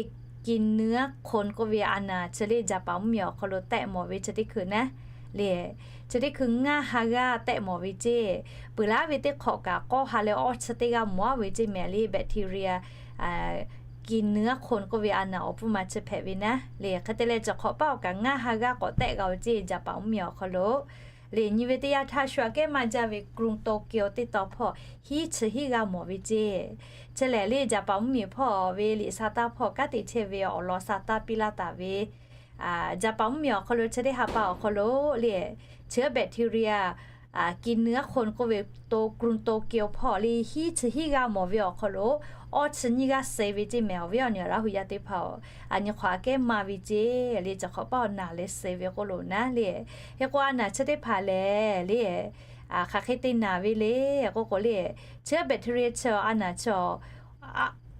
กินเนื้อคน k'oˆ ve a naˍ chi le Japan mvuhˇmiˬ awˬ hk'aw lo tehˆ mawˬ ve chi teˇ hkui naˉ le chi teˇ hkui ngaˇ ha g'aˇ tehˆ mawˬ ve ceˇ. Peuˬ laˉ ve teˇ hk'awꞈ kaꞈ k'awˇ ha leh awˇ chi teˇ g'aˇ mawˬ aˉ ve ceˇ mehˍ le bacteria กินเนื้อคน k'oˆ ve a naˍ awˬ pfuhˇ ma chi hpehꞈ ve naˉ le. Hk'e te leh chi hk'awꞈ paˆ awˬ kaꞈ ngaˇ ha g'aˇ k'awꞈ tehˆ g'a ve ceˇ Japan mvuhˇmiˬ awˬ hk'aw lo le nyi ve teˇ yanˇ htaˇ shu aꞈ kehˉ maˇ jaˇ ve กรุงโตเกียว teˇ tawn hpawˇ hiˉ chi hiˉ g'aˇ mawˬ ve ceˇ. Chi lehˬ le Japan mvuhˇmiˬ hpawˇ ve liꞈ sa taˇ hpawˇ kanˉ te chehˇ ve awˬ lawn sa taˇ piˇ laˇ taˍ ve Japan mvuhˇmiˬ awˬ hk'aw lo chi teˇ ha pa awˬ hk'aw lo le chi bacteria กินเนื้อคน k'oˆ ve กรุงโตเกียว hpawˇ le hiˉ chi hiˉ g'aˇ mawˬ ve awˬ hk'aw lo awˇ chi nyiˇ g'aˇ suh ve ceˇ mehˍ. Awˬ viˉ awˬ nyi Laˇ huˍ yaˇ teˇ hpaˍ-oˬ, a nyi hk'awꞈ aꞈ kehˉ maˇ ve ceˇ le chi hk'awꞈ paˆ awˬ naˍ leh suh ve k'oˆ lo naˉ le. Hk'e k'o a naˍ chi teˇ hpaˍ lehˬ le hk'aˬ hk'e te naˍ ve le k'oˆ k'o le chi bacteria chi a naˍ chi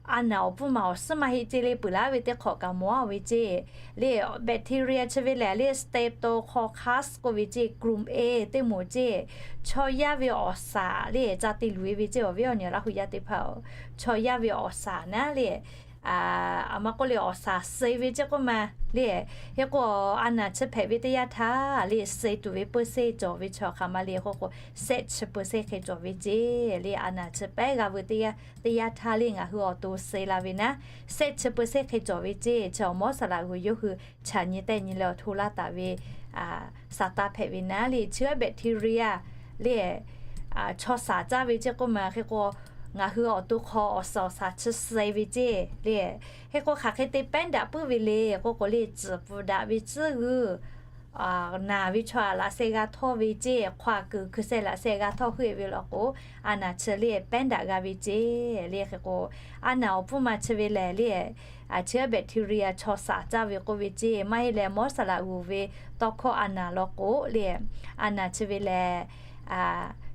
a naˍ awˬ pfuhˇ ma awˬ suhˉ maˇ heˆ ceˇ le peuˬ laˉ ve teˇ hk'awꞈ kaꞈ mawˬ aˉ ve ceˇ le bacteria chi ve lehˬ le Streptococcus k'oˆ ve ceˇ กลุ่ม A teˇ moˍ ceˇ. Chaw yaˇ ve awˬ shaˍ le ca te luˬ e ve ceˇ. Awˬ viˉ awˬ nyi Laˇ huˍ yaˇ teˇ hpaˍ-oˬ, chaw yaˇ ve awˬ shaˍ naˉ le a ma k'oˆ le awˬ shaˍ suh ve ceˇ k'oˆ ma le. Hk'e k'o a naˍ chi hpehꞈ ve teˇ yanˇ htaˇ le suh tuˬ ve เปอร์เซ็นต์ cawˬ ve chaw hk'aˬ ma le k'oˆ k'o shehˆ chi เปอร์เซ็นต์ hk'e cawˬ ve ceˇ le. A naˍ chi pehˉ g'a veu teˇ yanˇ htaˇ le ngaˬ hui awˬ to suh la ve naˉ shehˆ chi เปอร์เซ็นต์ hk'e cawˬ ve ceˇ. Chi awˬ mawˇ saˍ laꞈ g'uiˬ yawˇ hui chaꞈ nyi tehˆ nyi leh awˬ hto laˇ taˍ ve sa taˇ hpehꞈ ve naˉ le chi bacteria le chaw shaˍ caˇ ve ceˇ k'oˆ ma. Hk'e k'o ngaˬ hui awˬ to hk'aw awˬ shaˍ awˬ shaˍ chi suh ve ceˇ le. Hk'e k'o hk'aˬ hk'e te pehˉ daꞈ puiˉ ve le k'oˆ k'o le tcuhˍ pfuhˍ daꞈ ve tcuhˉ g'uiˇ naˬ ve chaw aꞈ laꞈ sheh g'a htawˇ ve ceˇ, hk'aw kuiˬ hkui sheh laꞈ sheh g'a htawˇ heuˆ ve law k'o, a naˬ chi le pehˉ daꞈ g'a ve ceˇ. Le hk'e k'o, a naˬ awˬ pfuhˇ ma chi ve lehˬ le, chi bacteria chaw shaˍ caˇ ve k'oˆ ve ceˇ. Maˇ heˆ leh mawˉ saˍ laꞈ g'uˬ ve tawˇ hkawˇ a naˬ law k'o le, a naˬ chi ve lehˬ,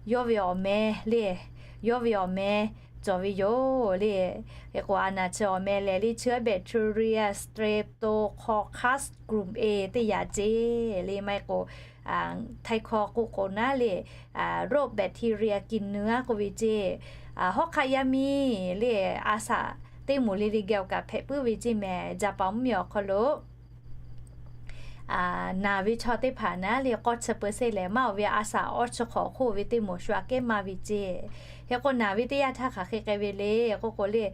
yawˇ ve awˬ meh le, yawˇ ve awˬ meh cawˬ ve yoˬ le. Hk'e k'o, a naˬ chi awˬ meh lehˬ le, chi bacteria Streptococcus group A teˇ yaꞈ ceˇ. Le maˇ heˆ k'o, htaiˍ hkawˇ k'oˆ k'o naˉ le, โรคแบคทีเรียกินเนื้อ k'oˆ ve ceˇ. Hawˉ hk'aˆ yaˇ miˇ le, a shaꞈ teˇ moˍ le le geh awˬ kaꞈ hpehꞈ puiˉ ve ceˇ mehˍ. Jaˍpaˍ mvuhˇmiˬ awˬ hk'aw lo naˬ ve chaw teˇ hpaˍ naˉ le, k'awˇ chi peuˬ sheˆ lehˬ, maˇ awˬ ve a shaꞈ awˇ chi hk'awꞈ hk'oˆ ve teˇ moˍ shu aꞈ kehˉ maˇ ve ceˇ. Hk'e k'o, naˬ ve teˇ yanˇ htaˇ hk'aˬ hk'e k'ai ve le k'oˆ k'o le,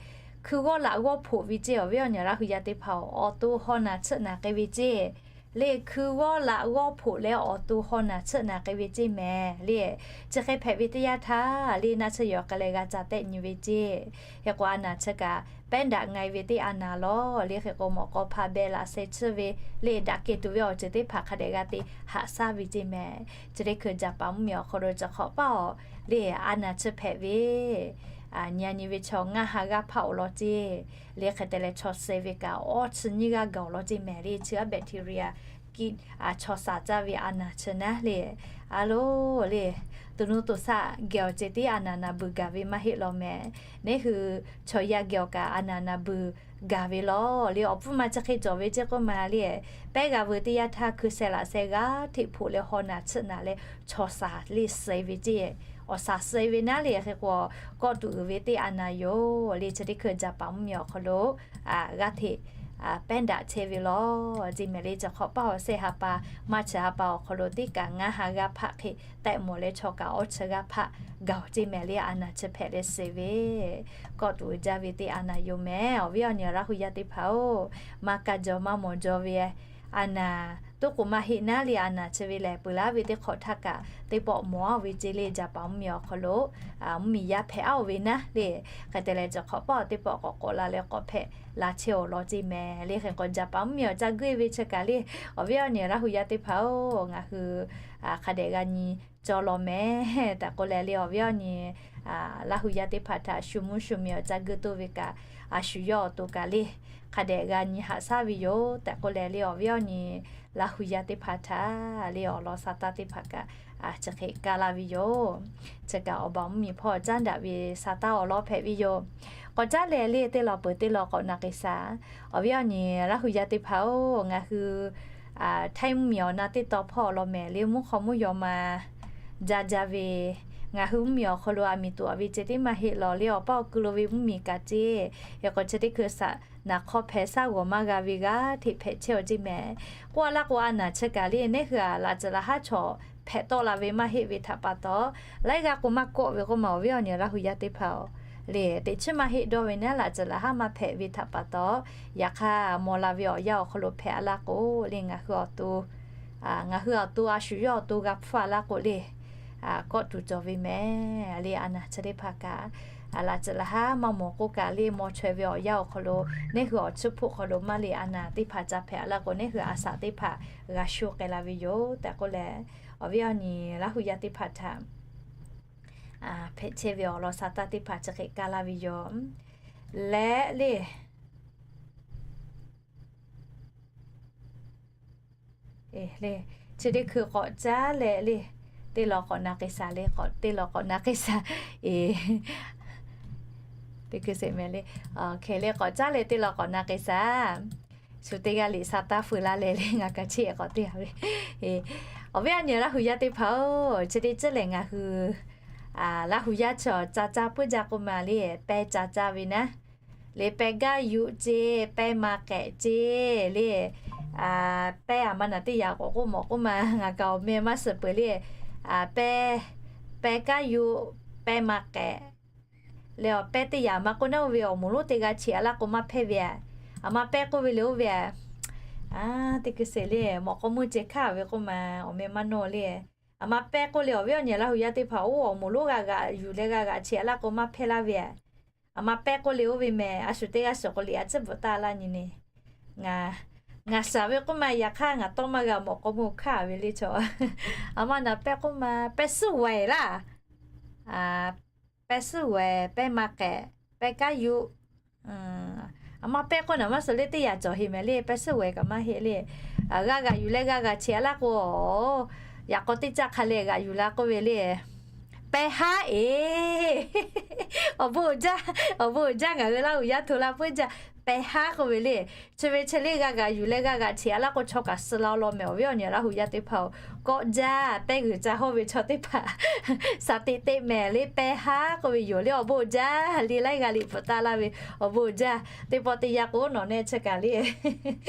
hkui g'awˇ laꞈ g'awˇ hpoꞈ ve ceˇ. Awˬ viˉ awˬ nyi Laˇ hui yaˇ teˇ hpaˍ-oˬ, awˬ to haw naˬ chiˆ naˬ k'ai ve ceˇ. Le hkui g'awˇ laꞈ g'awˇ hpoꞈ leh awˬ to haw naˬ chiˆ naˬ k'ai ve ceˇ mehˍ. Le chi hk'e hpehꞈ ve teˇ yanˇ htaˇ le, naˆ tsuhˇ yawˬ k'ai leh g'a ca tehˆ nyi ve ceˇ. Hk'e k'o, a naˬ chi kaꞈ pehˉ daꞈ nga-e ve teˇ a naˬ lawˬ. Le hk'e k'o, mawꞈ k'aw hpa beh laꞈ sheh tsuhˇ ve le, daꞈ kehˬ tuˬ ve awˬ ceuˬ teˇ hpaˍ hk'a dehꞈ g'a te haꞈ shaˉ ve ceˇ mehˍ. Chi teˇ hkui Jaˍpaˍ mvuhˇmiˬ awˬ hk'aw lo chi hk'awꞈ paˇ-oˬ, le a naˬ chi hpehꞈ ve nyi a nyi ve chaw ngaˇ ha g'aˇ hpaˆ awˬ lawn ceˇ. Le hk'e te leh chaw sheh ve kaꞈ awˇ chi nyiˇ g'aˇ gaˬ awˬ lawn ceˇ mehˍ. Le chi bacteria chaw shaˍ caˇ ve a naˬ chi naˉ le, a lo le, to nuˇ to shaˆ geh awˬ ceh tiˉ a naˬ naˬ beuˬ gaˬ ve maˇ heˆ law mehˍ. Neˇ hui chaw yaˇ geh awˬ kaꞈ a naˬ naˬ beuˬ gaˬ ve lawˬ. Le awˬ pfuhˇ ma chi hk'e cawˬ ve ceˇ k'oˆ ma le, pehˉ g'a veu teˇ yanˇ htaˇ hkui sheh laꞈ sheh g'aˇ hteꞈ hpoꞈ leh haw naˬ chiˆ naˬ leh chaw shaˍ le sheh ve ceˇ. Awˬ shaˍ sheh ve naˉ le hk'e k'o, kawˆ tuˬ uiˍ ve teˇ a naˬ yoˬ. Le chi teˇ hkui Jaˍpaˍ mvuhˇmiˬ awˬ hk'aw lo g'aˇ hteꞈ pehˉ daꞈ chehˇ ve lawˬ ceˇ mehˍ. Le chi hk'awꞈ paˇ awˬ shehˆ ha pa, maˇ chi ha pa awˬ hk'aw lo teˇ kaꞈ ngaˇ ha g'aˇ hpaˆ hk'e tehˆ mawˬ leh chaw kaꞈ awˇ chi g'aˇ hpaˆ gaˬ ceˇ mehˍ. Le a naˬ chi hpehꞈ leh sheh ve kawˆ tuˬ uiˍ jaˇ ve teˇ a naˬ yoˬ mehˍ. Awˬ viˉ awˬ nyi Laˇ hu yaˇ teˇ hpaˍ-oˬ, maˇ kaˇ jaw maˇ mawˬ jaw ve a naˬ toˉ k'o maˇ heˆ naˉ le, a naˬ chi ve lehˬ peuˬ laˇ ve teˇ hk'awꞈ htaˇ kaꞈ teˇ pawˆ mawˬ-a ve ceˇ. Le Jaˍpaˍ mvuhˇmiˬ awˬ hk'aw lo mvuhˇmiˬ yaˇ hpehꞈ-a ve naˉ le, hk'e te leh chi hk'awꞈ paˇ teˇ pawˆ k'awꞈ k'awꞈ la leh k'awꞈ hpehꞈ la chehˇ awˬ lawn ceˇ mehˍ. Le hk'e k'o Jaˍpaˍ mvuhˇmiˬ awˬ ca guˇ-e ve chi kaꞈ le, awˬ viˉ awˬ nyi Laˇ hu yaˇ teˇ hpaˍ-oˬ, ngaˬ hui hk'a dehꞈ g'a nyi cawˇ law mehˍ tehꞈ k'oˆ leh le, awˬ viˉ awˬ nyi Laˇ hu yaˇ teˇ hpaˍ htaꞈ shu mvuhˇ shu miˬ awˬ ca guˇ toˇ ve kaꞈ, a shu yawˇ awˬ to kaꞈ le, hk'a dehꞈ g'a nyi haꞈ shaˉ ve yoˬ tehꞈ k'oˆ leh le, awˬ viˉ awˬ nyi Laˇ hu yaˇ teˇ hpaˍ htaꞈ le awˬ lawn sa taˇ teˇ hpaˍ kaꞈ chi hk'e kaˇ laˇ ve yoˬ. Chi kaꞈ awˬ baˬ mvuhˇmiˬ hpawˇ caˉ daꞈ ve sa taˇ awˬ lawn hpehꞈ ve yoˬ. K'awꞈ caˉ leh le teˇ law peuˬ teˇ law k'awꞈ na k'ai shaˍ. Awˬ viˉ awˬ nyi Laˇ hu yaˇ teˇ hpaˍ-oˬ, ngaˬ hui htaiˇ mvuhˇmiˬ awˬ na teˇ taw hpawˇ awˬ lawn mehˍ. Le mvuhˇ hk'aw mvuhˇ yaw ma jaˇ jaˇ ve, ngaˬ hui mvuhˇmiˬ awˬ hk'aw lo aˬ miˍ tuˬ a ve ceh tiˉ maˇ heˆ law le, awˬ paˇ awˬ ku lo ve mvuhˇmiˬ kaꞈ ceˇ. Hk'e k'o chi teˇ hkui saꞈ naˍ hk'aw hpehꞈ shaˉ g'awˬ maˇ g'a ve g'aˇ hteꞈ hpehꞈ chehˇ-aw ceˇ mehˍ. K'oˆ a laˇ k'o, a naˬ chi kaꞈ le neˇ hui aꞈ laꞈ tcuhˍ laꞈ haˉ chaw hpehꞈ tawˆ la ve maˇ heˆ ve htaꞈ pa taw, laiˉ g'aˇ k'o maˇ kawˆ ve k'oˆ ma, awˬ viˉ awˬ nyi Laˇ hu yaˇ teˇ hpaˍ-oˬ, le teꞈ chiˉ maˇ heˆ dawˇ ve naˉ, laꞈ tcuhˍ laꞈ haˉ maˇ hpehꞈ ve htaꞈ pa taw, yaꞈ hk'aˇ mawˬ la ve awˬ yanˇ awˬ hk'aw lo hpehꞈ a laˇ k'o le, ngaˬ hui awˬ to ngaˬ hui awˬ to a shu yawˇ awˬ to g'a hpfuhˇ a laˇ k'o le, kawˆ tuˬ cawˬ ve mehˍ. Le a naˬ chi teˇ hpaˍ kaꞈ laꞈ tcuhˍ laꞈ haˉ maˇ mawˬ k'oˆ kaꞈ le, mawˬ chaweh ve awˬ yanˇ awˬ hk'aw lo neˇ hui awˬ chiˇ hpoˆ hk'aw lo maˇ le a naˬ teˇ hpaˍ ca hpehꞈ a laˇ k'o, neˇ hui a shaꞈ teˇ hpaˍ g'a sho k'ai la ve yoˬ tehꞈ k'oˆ leh, awˬ viˉ awˬ nyi Laˇ hu yaˇ teˇ hpaˍ htaꞈ hpehꞈ chehˇ ve awˬ lawn sa taˇ teˇ hpaˍ chi hk'e kaˇ laˇ ve yoˬ. Leh le chi teˇ hkui k'awꞈ caˉ leh le, teˇ law k'awꞈ na k'ai shaˍ le, teˇ law k'awꞈ na k'ai shaˍ. Teˇ hkui sheˍ mehˍ le, hk'e le k'awꞈ caˉ leh teˇ law k'awꞈ na k'ai shaˍ. Shu teˇ g'aˇ liꞈ sa taˇ feu laˇ leh le, ngaˬ kaꞈ cheˇ k'awꞈ te a ve. Awˬ viˉ awˬ nyi Laˇ hu yaˇ teˇ hpaˍ-oˬ, chi teˇ ceuˬ lehˬ ngaˬ hui Laˇ hu yaˇ chi ca caˇ puiˉ jaˇ k'oˆ ma le, pehˇ ca caˇ ve naˉ. Le pehˇ gaˇ yuꞈ ceˇ, pehˇ ma k'ehꞈ ceˇ le. Pehˇ aˬ ma naˬ teˇ yaꞈ k'awꞈ k'oˆ mawˬ k'oˆ ma, ngaˬ kaꞈ awˬ meh maˇ suhˍ peuˬ le. Pehˇ, pehˇ gaˇ yuꞈ, pehˇ ma k'ehꞈ leh awˬ pehˇ teˇ yaꞈ maˇ k'oˆ naˉ, oˇ ve awˬ moˍ lonˉ teˇ g'aˇ cheꞈ a laˇ k'o maˇ hpehˇ ve a. Aˬ ma pehˇ k'oˆ ve le oˇ ve a. Teˇ hkui sheˍ le, mawꞈ k'aw meuˇ ceh hkaˇ ve k'oˆ ma, awˬ meh maˇ nawˇ le. Aˬ ma pehˇ k'oˆ le, awˬ viˉ awˬ nyi Laˇ hu yaˇ teˇ hpaˍ-oˬ, awˬ moˍ lonˉ g'a g'aꞈ yuˬ leh g'a g'aꞈ cheꞈ a laˇ k'o maˇ hpehˇ laˇ ve a. Aˬ ma pehˇ k'oˆ le oˇ ve mehˍ, a shu teˇ g'aˇ shiˍ k'o liꞈ a ciˉ bvuhꞈ taˇ laˇ nyi ne. Ngaˬ Ngaˬ shaˍ ve k'oˆ ma, yaꞈ hk'aˇ ngaˬ tawˇ maˇ g'a mawˬ k'aw mawˇ hkanˇ ve le chaw. A ma naˍ pehˇ k'oˆ ma, pehˇ suhˉ waiˬ laˇ. Pehˇ suhˉ waiˬ, pehˇ maˇ k'ehꞈ, pehˇ kaˉ yuˬ. A ma pehˇ k'oˆ naˍ maˇ suh le, teˇ yanˇ cawˬ heˆ mehˍ le, pehˇ suhˉ waiˬ kaꞈ maˇ heˆ le. G'a g'aꞈ yuˬ leh g'a g'aꞈ cheꞈ a laˇ k'o, yaꞈ k'aw teˇ caˆ hk'a leh g'aꞈ yuˬ la k'oˆ ve le. Pehˇ haˉ eˬ. Awˬ bon uiˍ jaˇ, awˬ bon uiˍ jaˇ, ngaˬ hui Laˇ huˍ yaˇ hto la puiˉ jaˇ. Pehˇ haˉ k'oˆ ve le. Chi ve chi le g'a g'aꞈ yuˬ leh g'a g'aꞈ cheꞈ a laˇ k'o, chaw kaꞈ suh la law mehˍ. Awˬ viˉ awˬ nyi Laˇ huˍ yaˇ teˇ hpaˍ-oˬ, kawˆ jaˇ, pehˇ g'uiˬ ca hawˇ ve chaw teˇ hpaˍ saˍ teꞈ teˇ mehˍ le, pehˇ haˉ k'oˆ ve yoˬ le. Awˬ bon uiˍ jaˇ le, laiˉ g'aˇ liꞈ bvuhꞈ taˍ laˇ ve, awˬ bon uiˍ jaˇ. Teˇ pawˆ teˇ yanˇ k'o nawˬ nehˆ chi kaꞈ le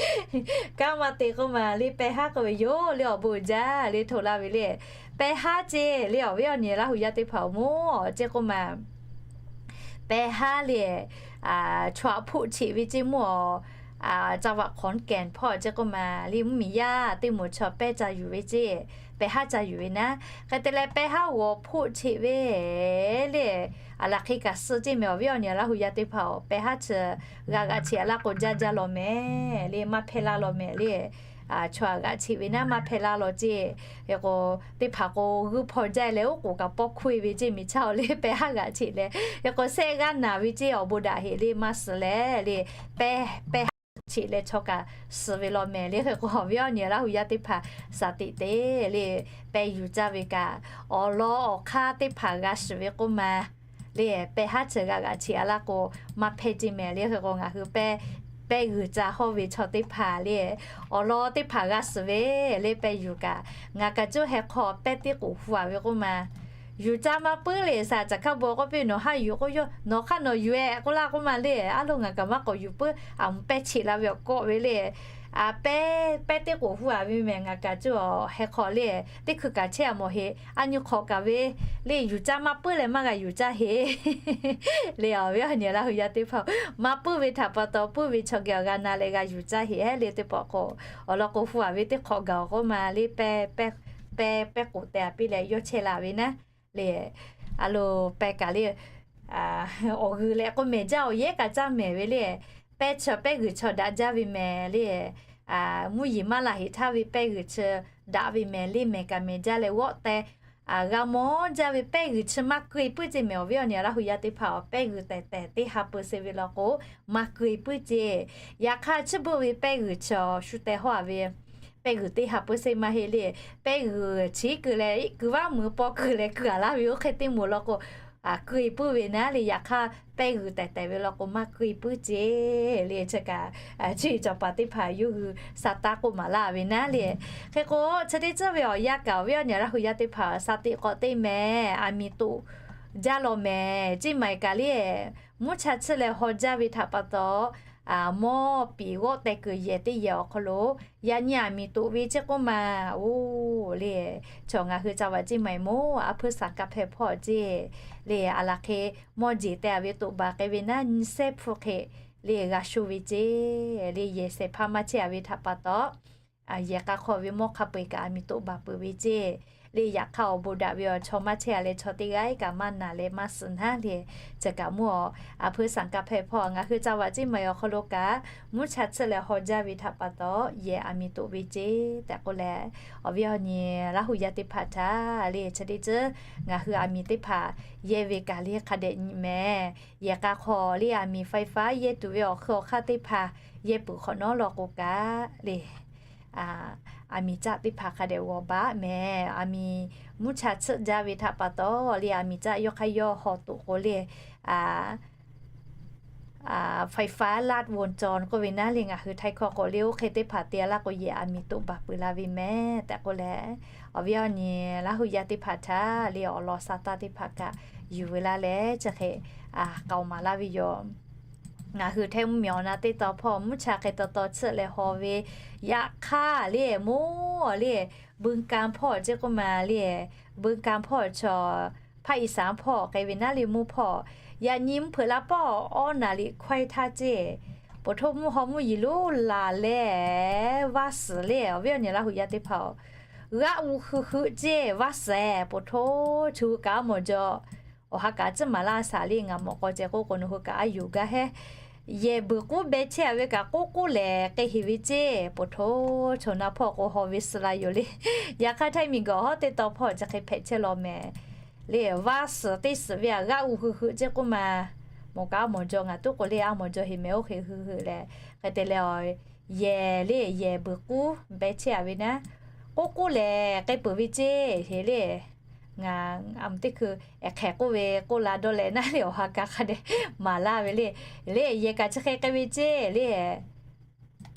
kanˉ maˇ te k'oˆ ma le, pehˇ haˉ k'oˆ ve yoˬ le. Awˬ bon uiˍ jaˇ le, hto laˇ ve le. Pehˇ haˉ ceˇ le, awˬ viˉ awˬ nyi Laˇ huˍ yaˇ teˇ hpaˍ-oˬ, mawˇ ceˇ k'oˆ ma. Pehˇ haˉ le, chaw htaꞈ hpoˆ cheꞈ ve ceˇ mawˇ-oˬ. Caˇ vaꞈ hk'awˍ kehˬ hpawˇ ceˇ k'oˆ ma le, mvuhˇmiˬ yaˇ teˇ moˍ chaw pehˇ ca yuˬ ve ceˇ, pehˇ haˉ ca yuˬ ve naˉ. Hk'e te leh pehˇ haˉ g'awˬ hpoˆ cheꞈ ve le, a laˬ hk'e kaꞈ suh ceˇ mehˍ. Awˬ viˉ awˬ nyi Laˇ huˍ yaˇ teˇ hpaˍ-oˬ, pehˇ haˉ chi g'a g'aꞈ cheꞈ a laˇ k'o, jaˇ jaˇ law mehˍ le, maˇ hpehˇ laˇ law mehˍ le. Chaw g'aꞈ cheꞈ ve naˉ maˇ hpehˇ laˇ law ceˇ. Hk'e k'o, teˇ hpaˍ k'o g'uiˇ hpaw jaˇ leh oˉ k'oˍ kaꞈ pawˇ hkoˇ-e ve ceˇ, miˬ chaˇ-oˬ le, pehˇ haˉ g'aꞈ cheꞈ leh. Hk'e k'o, sehˆ g'aˇ naˬ ve ceˇ, awˬ bon daꞈ heꞈ le, maˇ suh leh le, pehˇ haˉ cheꞈ leh chaw kaꞈ suh ve law mehˍ le. Hk'e k'o, awˬ viˉ awˬ nyi Laˇ huˍ yaˇ teˇ hpaˍ saˍ teꞈ te le, pehˇ yuˬ caˇ ve kaꞈ, awˬ lawn awˬ hk'aˇ teˇ hpaˍ g'a shiˍ ve k'oˆ ma le, pehˇ haˉ chi g'a g'aꞈ cheꞈ a laˇ k'o, maˇ hpehˇ ceˇ mehˍ le. Hk'e k'o, ngaˬ hui pehˇ, pehˇ g'uiˬ ca hawˇ ve chaw teˇ hpaˍ le, awˬ lawn teˇ hpaˍ g'a shiˍ ve le, pehˇ yuˬ kaꞈ. Ngaˬ kaꞈ cuˇ heh hk'aw pehˇ teˇ k'oˍ hu a ve k'oˆ ma, yuˬ caˇ maˇ puiˉ le. Saˍ caˍ hkaˇ bon k'oˆ piˇ, nawˬ haˉ yuˬ k'oˆ yoˬ, nawˬ hk'aˇ nawˬ yuˬ-e k'oˆ laˇ k'oˆ ma le. A loˍ, ngaˬ kaꞈ maˇ k'awꞈ yuˬ puiˉ, a mvuhˇ pehˇ cheꞈ la ve awˬ kawˆ ve le. Pehˇ, pehˇ teˇ k'oˍ hu a ve mehˍ, ngaˬ kaꞈ cuˇ heh hk'aw le, teˇ hkui kaꞈ chehˇ a mawˬ heˆ. A nyi hk'awꞈ kaꞈ ve le, yuˬ caˇ maˇ puiˉ leh maˇ g'a yuˬ caˇ heˆ le. Awˬ viˉ awˬ nyi Laˇ huˍ yaˇ teˇ hpaˍ, maˇ puiˉ ve htaꞈ pa taw, puiˉ ve chaw geh awˬ g'a na leh g'a yuˬ caˇ heˆ le. Teˇ pawˆ k'o, awˬ lawn k'o hu a ve teˇ hk'awꞈ gaˬ-oˬ k'oˆ ma le, pehˇ, pehˇ, pehˇ k'oˍ te a piˇ leh yawˇ chehˇ la ve naˉ le. A loˍ, pehˇ kaꞈ le, awˬ g'uiˬ leh k'o mehˍ jaˇ, awˬ yehˉ kaꞈ caˇ mehˍ ve le. Pehˇ chaw pehˇ g'uiˬ chaw daꞈ jaˇ ve mehˍ le. Mvuhˇ yeˬ maˇ la heꞈ htaˇ ve pehˇ g'uiˬ chi daꞈ ve mehˍ le, mehˍ kaꞈ mehˍ jaˇ leh g'awˆ teh g'a mawˇ jaˇ ve pehˇ g'uiˬ chi maˇ keu-e puiˉ ceˇ mehˍ. Awˬ viˉ awˬ nyi Laˇ huˍ yaˇ teˇ hpaˍ, pehˇ g'uiˬ tehˬ tehˬ teˇ ha peu se ve law k'o, maˇ keu-e puiˉ ceˇ. Yaꞈ hk'aˇ, chi beuꞈ ve pehˇ g'uiˬ chi shu teh hawˇ a ve pehˇ g'uiˬ teˇ ha peu se maˇ heˆ le. Pehˇ g'uiˬ chi keu leh keu vaˇ meuˍ paw keu leh keu a laˇ ve oˇ hk'e teˇ moˍ law k'o, keu-e puiˉ ve naˉ le. Yaꞈ hk'aˇ, pehˇ g'uiˬ tehˬ tehˬ ve law k'o, maˇ keu-e puiˉ ceˇ le. Chi kaꞈ, chi cawˬ paˍ teˇ hpaˍ yawˇ hui sa taˇ k'oˆ maˍ laˇ ve naˉ le. Hk'e k'o, chi teˇ ceuˬ ve awˬ yanˇ kaꞈ awˬ viˉ awˬ nyi Laˇ huˍ yaˇ teˇ hpaˍ, saˍ teꞈ k'awꞈ te mehˍ, aˬ miˍ toꞈ jaˇ law mehˍ. Ceˇ maiˍ kaꞈ le, mvuhˇ cha tsuhˇ leh haw jaˇ ve htaꞈ pa taw, mawˇ piˍ g'awˆ teh kuiˬ yehˬ teˇ yehˬ awˬ hk'aw lo yaꞈ nyi aˬ miˍ toꞈ ve ceˇ k'oˆ ma. Oˬ le, chaw ngaˬ hui caˇ vaꞈ ceˇ maiˍ moˍ, a hpuiˇ saˍ kaˇ hpehˇ hpawˇ ceˇ le, a laˬ hk'e mawˇ jeˬ teh a ve toꞈ baˬ k'ai ve naˉ, nyi sehˉ hpu hk'e le g'a sho ve ceˇ le. Yehˬ shehˍ hpaˇ maˇ chehˇ a ve htaꞈ pa taw, yehˬ k'a hk'aw ve mawˇ hk'a peu-eˬ kaꞈ aˬ miˍ toꞈ baˬ peuˬ ve ceˇ le. Yaꞈ hk'aˇ, awˬ bon daꞈ ve awˬ chaw maˇ chehˇ a leh, chaw teˇ g'aˇ kaꞈ maˇ naˬ leh maˇ suh naˉ le. Chi kaꞈ mawˇ a hpuiˇ saˍ kaˇ hpehˇ hpawˇ ngaˬ hui caˇ vaꞈ ceˇ maiˍ awˬ hk'aw lo kaꞈ, mvuhˇ cha tsuhˇ leh haw jaˇ ve htaꞈ pa taw, yehˬ aˬ miˍ toꞈ ve ceˇ tehꞈ k'oˆ leh, awˬ viˉ awˬ nyi Laˇ huˍ yaˇ teˇ hpaˍ htaꞈ le, chi teˇ ceuˬ ngaˬ hui aˬ miˍ teˇ hpaˍ yehˇ ve kaꞈ le hk'a dehꞈ nyi mehˍ. Yehˬ k'a hk'aw le aˬ miˍ faiˍ faˉ yehˇ tuˬ ve awˬ hk'eun awˬ hk'aˇ teˇ hpaˍ yehˇ peuˬ hk'awꞈ nawˉ law k'o kaꞈ le, aˬ miˍ caˆ teˇ hpaˍ hk'a dehꞈ g'awˬ baˆ mehˍ. Aˬ miˍ mvuhˇ cha tsuhˇ jaˇ ve htaꞈ pa taw le, aˬ miˍ caˆ yawˇ hk'aˇ yawˇ haw toꞈ k'o le, faiˍ faˉ ลัดวงจร k'oˆ ve naˉ le, ngaˬ hui Htaiˇ hkawˇ k'o le, oˇ hk'e teˇ hpaˍ te a laˇ k'o, yehˬ aˬ miˍ toꞈ baˬ peuˬ la ve mehˍ tehꞈ k'oˆ leh, awˬ viˉ awˬ nyi Laˇ huˍ yaˇ teˇ hpaˍ htaꞈ le awˬ lawn sa taˇ teˇ hpaˍ kaꞈ yuˬ ve laˇ leh, chi hk'e k'aoˍ maˍ laˇ ve yoˬ. Ngaˬ hui Htaiˇ mvuhˇmiˬ awˬ na teˇ taw hpawˇ mvuhˇ cha hk'e taw taw tsuhˇ leh haw ve, yaꞈ hk'aˇ le moˇ le, บึงกาฬ hpawˇ ceˇ k'oˆ ma le, บึงกาฬ hpawˇ chaw ภาคอีสาน hpawˇ k'ai ve naˉ le, mvuhˇ hpawˇ yaꞈ nyi mvuhˇ hpeuꞈ la pawˆ awˉ naˍ liꞈ hkawehˇ htaˇ ceˇ, poˬ htoˇ mvuhˇ haw mvuhˇ yiˍ lonˉ laˬ leh vaˇ suhˍ le, awˬ viˉ awˬ nyi Laˇ huˍ yaˇ teˇ hpaˍ-oˬ, g'aˆ g'u hui hui ceˇ vaˇ suhˍ, poˬ htoˇ chi hui kaꞈ a mawˬ jaw, awˬ ha kaꞈ tcuhˉ maˍ laˇ shaˍ le, ngaˬ mawꞈ k'aw ceh k'oˆ k'o nawˬ hui kaꞈ a yuˬ gaˇ hehˉ yehˬ beuˬ k'uˉ beh chehˇ a ve kaꞈ k'oˆ k'oˆ lehˬ k'ai heˍ ve ceˇ. Poˬ htoˇ chaw na hpawˇ k'o haw ve suh la yoˬ le. Yaꞈ hk'aˇ Htaiˇ miˬguiˬ awˬ hawˉ teˇ taw hpawˇ chi hk'e hpehꞈ chehˇ law mehˍ. Le vaˇ suhˍ teˇ suhˍ ve a g'aˇ u hui hui ceˇ k'oˆ ma. Mawˬ kaꞈ a mawˬ jaw ngaˬ tuˉ k'o le a mawˬ jaw heˍ mehˍ oˇ hk'e hui hui leh hk'e te leh, yehˬ le yehˬ beuˬ k'uˉ beh chehˇ a ve naˉ, k'oˆ k'oˆ lehˬ k'ai peuˬ ve ceˇ heˍ le. Ngaˬ a mvuhˬ teˇ hkui ehˍ hk'ehˍ k'oˆ ve k'oˆ la dawˇ leh naˉ le awˬ ha ka hk'a dehꞈ maˍ laˇ ve le. Le yehˬ kaꞈ chi hk'e k'ai ve ceˇ le.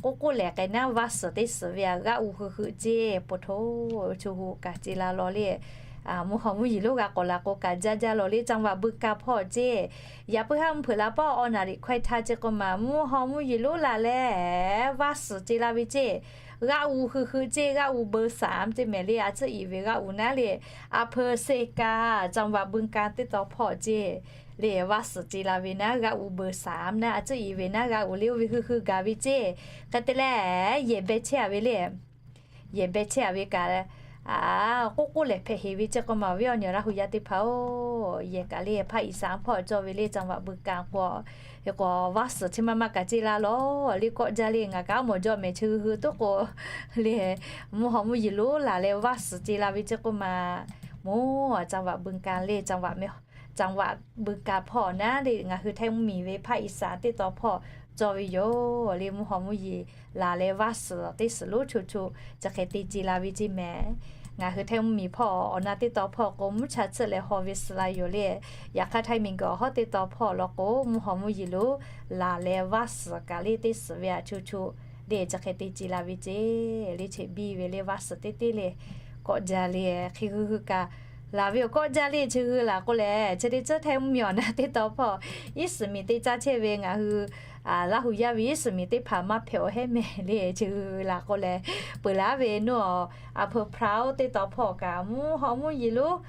K'oˆ k'oˆ lehˬ k'ai naˉ vaˇ suhˍ teˇ suhˍ ve a g'aˇ u hui hui ceˇ. Poˬ htoˇ chu hu kaꞈ ce la law le. Mvuhˇ haw mvuhˇ yeˬ lonˉ g'a k'awꞈ la k'o kaꞈ jaˇ jaˇ law le จังหวัดบึงกาฬ hpawˇ ceˇ. Yaꞈ puiˉ haˉ mvuhˇ hpeuꞈ la paˉ awˬ naˍ riˍ hkawehˇ htaˇ ceˇ k'oˆ ma mvuhˇ haw mvuhˇ yeˬ lonˉ laˬ leh vaˇ suhˍ ce la ve ceˇ. G'aˇ u hui hui ceˇ g'aˇ u เบอร์สาม ceˇ mehˍ le a tcuhˉ i ve g'aˇ u naˉ le. อำเภอเซกา จังหวัดบึงกาฬ teˇ taw hpawˇ ceˇ. Le vaˇ suhˍ ce la ve naˉ g'aˇ u เบอร์สาม naˉ a tcuhˉ i ve naˉ g'aˇ u le oˇ ve hui hui gaˬ ve ceˇ. Hk'e te leh yehˬ beh chehˇ a ve le. Yehˬ beh chehˇ a ve kaꞈ, k'oˆ k'oˆ lehˬ hpehꞈ heˍ ve ceˇ k'oˆ ma awˬ viˉ awˬ nyi Laˇ hu yaˇ teˇ hpaˍ-oˬ, yehˬ kaꞈ le hpaˇ อีสาน hpawˇ cawˇ ve le จังหวัดบึงกาฬ k'o, e k'o vaˇ suhˍ chi ma ma kaꞈ ce la law le kawˆ jaˇ le ngaˬ kaꞈ a mawˬ jaw mehˍ chi hui hui tuˉ k'o le, mvuhˇ haw mvuhˇ yeˬ lonˉ laˬ leh vaˇ suhˍ ce la ve ceˇ k'oˆ ma. Mvuhˇ จังหวัดบึงกาฬ le จังหวัด meh จังหวัดบึงกาฬ hpawˇ naˉ le ngaˬ hui Htaiˇ mvuhˇmiˬ ve hpaˇ อีสาน teˇ taw hpawˇ cawˇ ve yoˬ le mvuhˇ haw mvuhˇ yeˬ laˬ leh vaˇ suhˍ teˇ suhˍ lonˉ cho cho chi hk'e te ce la ve ceˇ mehˍ. Ngaˬ hui Htaiˇ mvuhˇmiˬ hpawˇ awˬ na teˇ taw hpawˇ k'o mvuhˇ cha tsuhˆ leh haw ve suh la yoˬ le. Yaꞈ hk'aˇ Htaiˇ miˬguiˬ awˬ hawˉ teˇ taw hpawˇ law k'o mvuhˇ haw mvuhˇ yeˬ lonˉ laˬ leh vaˇ suhˍ kaꞈ le teˇ suhˍ ve a cho cho le chi hk'e te ce la ve ceˇ. Le cheꞈ biˇ ve le vaˇ suhˍ teˇ teˇ le kawˆ jaˇ le hk'e hui hui kaꞈ laˬ ve awˬ kawˆ jaˇ le chi hui laˬ k'o lehˬ chi teˇ ceuˬ Htaiˇ mvuhˇmiˬ awˬ na teˇ taw hpawˇ iˉ suhˍ miˬ te caˇ chehˇ ve ngaˬ hui Laˇ hu yaˇ ve iˉ suhˍ miˬ teˇ hpaˍ maˇ hpehꞈ awˬ heˉ mehˍ le. Chi hui laˬ k'o lehˬ peuˬ laˇ ve nuˇ awˬ อำเภอพร้าว teˇ taw hpawˇ kaꞈ mvuhˇ haw mvuhˇ yeˬ lonˉ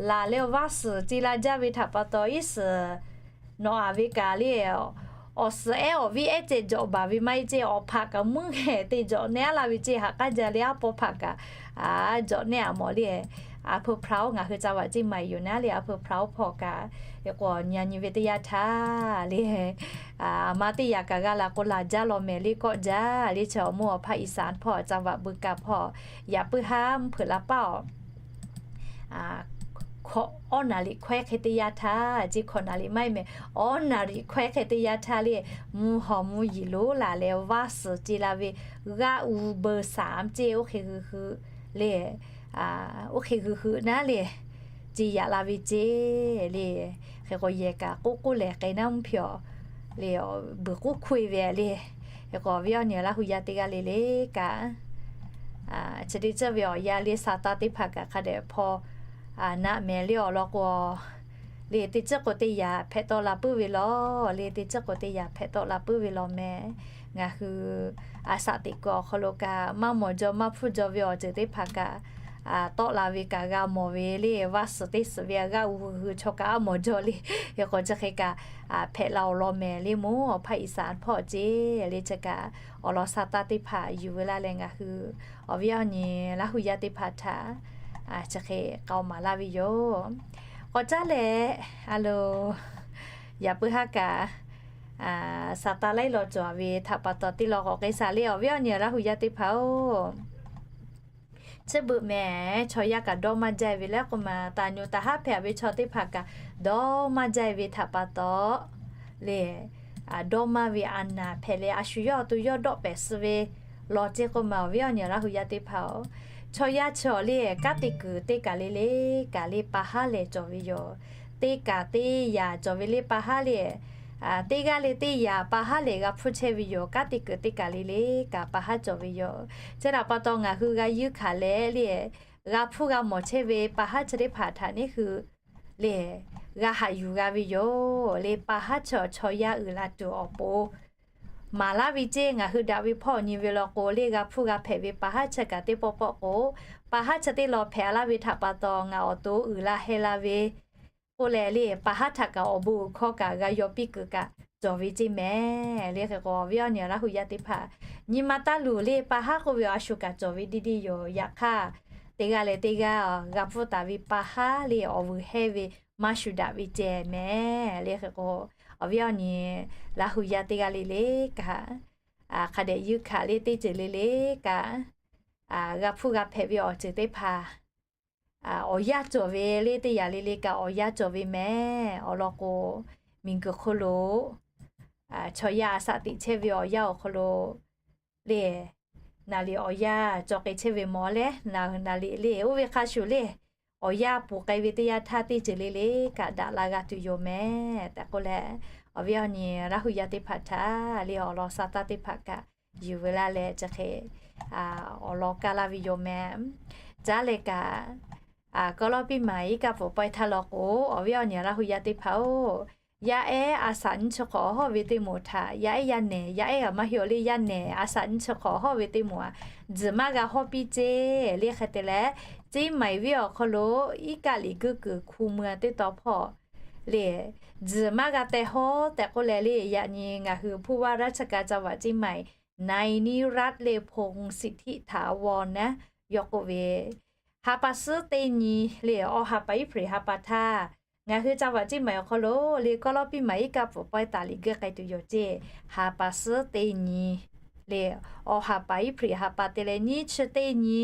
laˬ leh awˬ vaˇ suhˍ ce la jaˇ ve htaꞈ pa taw iˉ suhˍ nawˬ aˍ ve kaꞈ le awˬ suhˍ ehˉ awˬ viˉ ehˉ ceh jawꞈ baˬ ve maˇ heˆ ceˇ. Awˬ hpaꞈ kaꞈ mvuhˇ heh te jawꞈ nehˉ laˇ ve ceˇ. Haꞈ k'aˇ jaˇ le aˉ paw hpaꞈ kaꞈ jawꞈ nehˉ a mawˬ le. อำเภอพร้าว ngaˬ hui จังหวัดเชียงใหม่ yoˬ naˉ le อำเภอพร้าว hpawˇ kaꞈ e k'o nyi a nyi ve teˇ yanˇ htaˇ le a ma teˇ yaꞈ kaꞈ g'a laˬ k'o laˬ jaˇ law mehˍ le kawˆ jaˇ le. Chi awˬ mvuhˇ awˬ hpaˇ อีสาน hpawˇ จังหวัดบึงกาฬ hpawˇ yaꞈ puiˉ haˉ mvuhˇ hpeuꞈ la paˉ awˬ hkawꞈ awˉ naˍ riˍ hkawehˇ hk'e teˇ yanˇ htaˇ, ce hkawꞈ naˍ riˍ maˇ heˆ mehˍ, awˉ naˍ riˍ hkawehˇ hk'e teˇ yanˇ htaˇ le, mvuhˇ haw mvuhˇ yeˬ lonˉ laˬ leh vaˇ suhˍ ce la ve g'aˇ u เบอร์สาม ceˇ oˇ hk'e hui hui le, oˇ hk'e hui hui naˉ le, ce yaꞈ la ve ceˇ le. Hk'e k'o yehˬ kaꞈ k'oˆ k'oˆ lehˬ k'ai naˉ mvuhˇ hpehꞈ awˬ le beuˬ k'uˉ hkoˇ e ve le. Hk'e k'o awˬ viˉ awˬ nyi Laˇ hu yaˇ teˇ g'aˇ le le kaꞈ chi teˇ ceuˬ ve awˬ yanˇ le sa taˇ teˇ hpaˍ kaꞈ hk'a dehꞈ hpaw naꞈ mehˍ le awˬ lawn k'o le teˇ ceuˬ k'o teˇ yanˇ hpehꞈ tawˆ la puiˉ ve law le teˇ ceuˬ k'o teˇ yanˇ hpehꞈ tawˆ la puiˉ ve law mehˍ. Ngaˬ hui a shaꞈ teꞈ kuiˬ awˬ hk'aw lo kaꞈ maˇ mawˬ jaw maˇ hpfuhˇ jaw ve awˬ ceuˬ teˇ hpaˍ kaꞈ tawˆ la ve kaꞈ g'a mawˬ ve le. Vaˇ suhˍ teˇ suhˍ ve a g'aˇ u hui hui chaw kaꞈ a mawˬ jaw le. Hk'e k'o chi hk'e kaꞈ hpehꞈ la awˬ lawn mehˍ le mvuhˇ awˬ hpaˇ อีสาน hpawˇ ceˇ le chi kaꞈ awˬ lawn sa taˇ teˇ hpaˍ yuˬ ve laˇ leh ngaˬ hui awˬ viˉ awˬ nyi Laˇ hu yaˇ teˇ hpaˍ htaꞈ chi hk'e k'aoˍ maˍ laˇ ve yoˬ. K'awꞈ caˉ leh a lo yaꞈ puiˉ haˉ kaꞈ sa taˇ laiˉ law cawˬ ve htaꞈ pa taw teˇ law k'awꞈ k'ai shaˍ le awˬ viˉ awˬ nyi Laˇ hu yaˇ teˇ hpaˍ-oˬ. Chi beuꞈ mehˍ chaw yaˇ kaꞈ dawˇ maˇ jaˇ ve leh k'o ma taˍ nyu taˍ haˉ hpehꞈ ve chaw teˇ hpaˍ kaꞈ dawˇ maˇ jaˇ ve htaꞈ pa taw le dawˇ maˇ ve a naˍ hpehꞈ leh a shu yawˇ awˬ to yawˇ dawˆ pehˍ suh ve law ceˇ k'o ma awˬ viˉ awˬ nyi Laˇ hu yaˇ teˇ hpaˍ-oˬ. Chaw yaˇ chi awˬ le kanˉ te kuiˬ teˇ kaˬ le le kaꞈ le pa haˉ lehˬ cawˬ ve yoˬ. Teˇ kaˬ teˇ yanˇ cawˬ ve le pa haˉ le teˇ g'aˇ le teˇ yanˇ pa haˉ lehˬ g'a hpfuhˇ chehˇ ve yoˬ. Kanˉ te kuiˬ teˇ kaˬ le le kaꞈ pa haˉ cawˬ ve yoˬ. Chi htaꞈ pa taw ngaˬ hui g'a yuˇ hkanˍ leh le g'a hpfuhˇ g'a mawˬ chehˇ ve pa haˉ chi teˇ hpaˍ htaꞈ neˇ hui le g'a haꞈ yuˬ g'a ve yoˬ. Le pa haˉ chi awˬ chaw yaˇ uiˍ la tuˬ awˬ pon maˍ laˇ ve ceˇ. Ngaˬ hui daꞈ ve hpawˇ nyi ve law k'o le g'a hpfuhˇ g'a hpehꞈ ve pa haˉ chi kaꞈ teˇ pawˆ pawˆ k'o pa haˉ chi teˇ law hpehꞈ laˇ ve htaꞈ pa taw ngaˬ awˬ to uiˍ la heh la ve k'oˆ leh le pa haˉ htaꞈ kaꞈ awˬ bon uiˍ hkawˇ kaꞈ g'a yaw piˇ kuiˬ kaꞈ cawˬ ve ceˇ mehˍ. Le hk'e k'o awˬ viˉ awˬ nyi Laˇ hu yaˇ teˇ hpaˍ nyi ma taˇ luˬ le pa haˉ k'oˆ ve a shu kaꞈ cawˬ ve deˇ deˇ yoˬ. Yaꞈ hk'aˇ teˇ g'aˇ leh teˇ g'aˇ g'a hpfuhˇ taˍ ve pa haˉ le awˬ vuiˬ hehˇ ve maˇ shu daꞈ ve ceh mehˍ. Le hk'e k'o awˬ viˉ awˬ nyi Laˇ hu yaˇ teˇ g'aˇ le le kaꞈ, hk'a dehꞈ yuˇ hkanˍ le teˇ ceuˬ le le kaꞈ, g'a hpuˇ g'a hpehꞈ ve awˬ ceuˬ teˇ hpaˍ awˬ yanˇ cawˬ ve le, teˇ yanˇ le le kaꞈ awˬ yanˇ cawˬ ve mehˍ. Awˬ lawn k'o, miˬguiˬ hk'oˆ lo chaw yaˇ a shaꞈ teꞈ chehˇ ve awˬ yanˇ awˬ hk'aw lo le, naˍ liꞈ awˬ yanˇ cawˬ k'ai chehˇ ve mawˬ leh, naˍ hui naˍ liꞈ le oˇ ve hk'a shuˍ le, awˬ yanˇ ponˬ k'ai ve teˇ yanˇ htaˇ teˇ ceuˬ le le kaꞈ daꞈ la g'a tuˬ yoˬ mehˍ tehꞈ k'oˆ leh, awˬ viˉ awˬ nyi Laˇ hu yaˇ teˇ hpaˍ htaꞈ le awˬ lawn sha taˇ teˇ hpaˍ kaꞈ yuˬ ve laˇ leh chi hk'e awˬ lawn kaˇ laˇ ve yoˬ mehˍ. Caˉ leh kaꞈ, kawˇ lawˇ piˇ maˍ iˉ kaˆ pfuhˍ pawehˇ htaˇ law k'o, awˬ viˉ awˬ nyi Laˇ hu yaˇ teˇ hpaˍ-oˬ, yaˇ ehˉ a shaꞈ nyiˇ chi hk'awꞈ awˬ hawˉ ve teˇ moˍ htaꞈ, yaˇ ehˉ yaˇ nehˬ, yaˇ ehˉ g'aꞈ maˇ heˆ awˬ le, yaˇ nehˬ a shaꞈ nyiˇ chi hk'awꞈ awˬ hawˉ ve teˇ moˍ aꞈ, tzuhˬ maˇ g'a hawˉ piˇ ceˇ le. Hk'e te leh, Ceˇ maiˍ venˇ awˬ hk'aw lo iˉ kaˆ liꞈ guiˇ kuiˬ hku mui-a teˇ taw hpawˇ le, tzuhˬ maˇ g'a teh hawˉ tehꞈ k'oˆ leh le, yaꞈ nyi ngaˬ hui ผู้ว่าราชการจังหวัดเชียงใหม่ นายนิรัติ le พงษ์สิทธิถาวร naˉ yawˇ k'oˆ ve, ha pa suhˉ teˇ nyi le awˬ ha pa iˉ hpreꞈ ha pa htaˇ, ngaˬ hui จังหวัดเชียงใหม่ awˬ hk'aw lo le kawˇ lawˇ piˇ maˍ iˉ kaˆ pfuhˍ pawehˇ taˍ liꞈ guiˇ k'ai tuˬ yoˬ ceˇ. Ha pa suhˉ teˇ nyi le awˬ ha pa iˉ hpreꞈ ha pa te leh nyiˇ chi teˇ nyi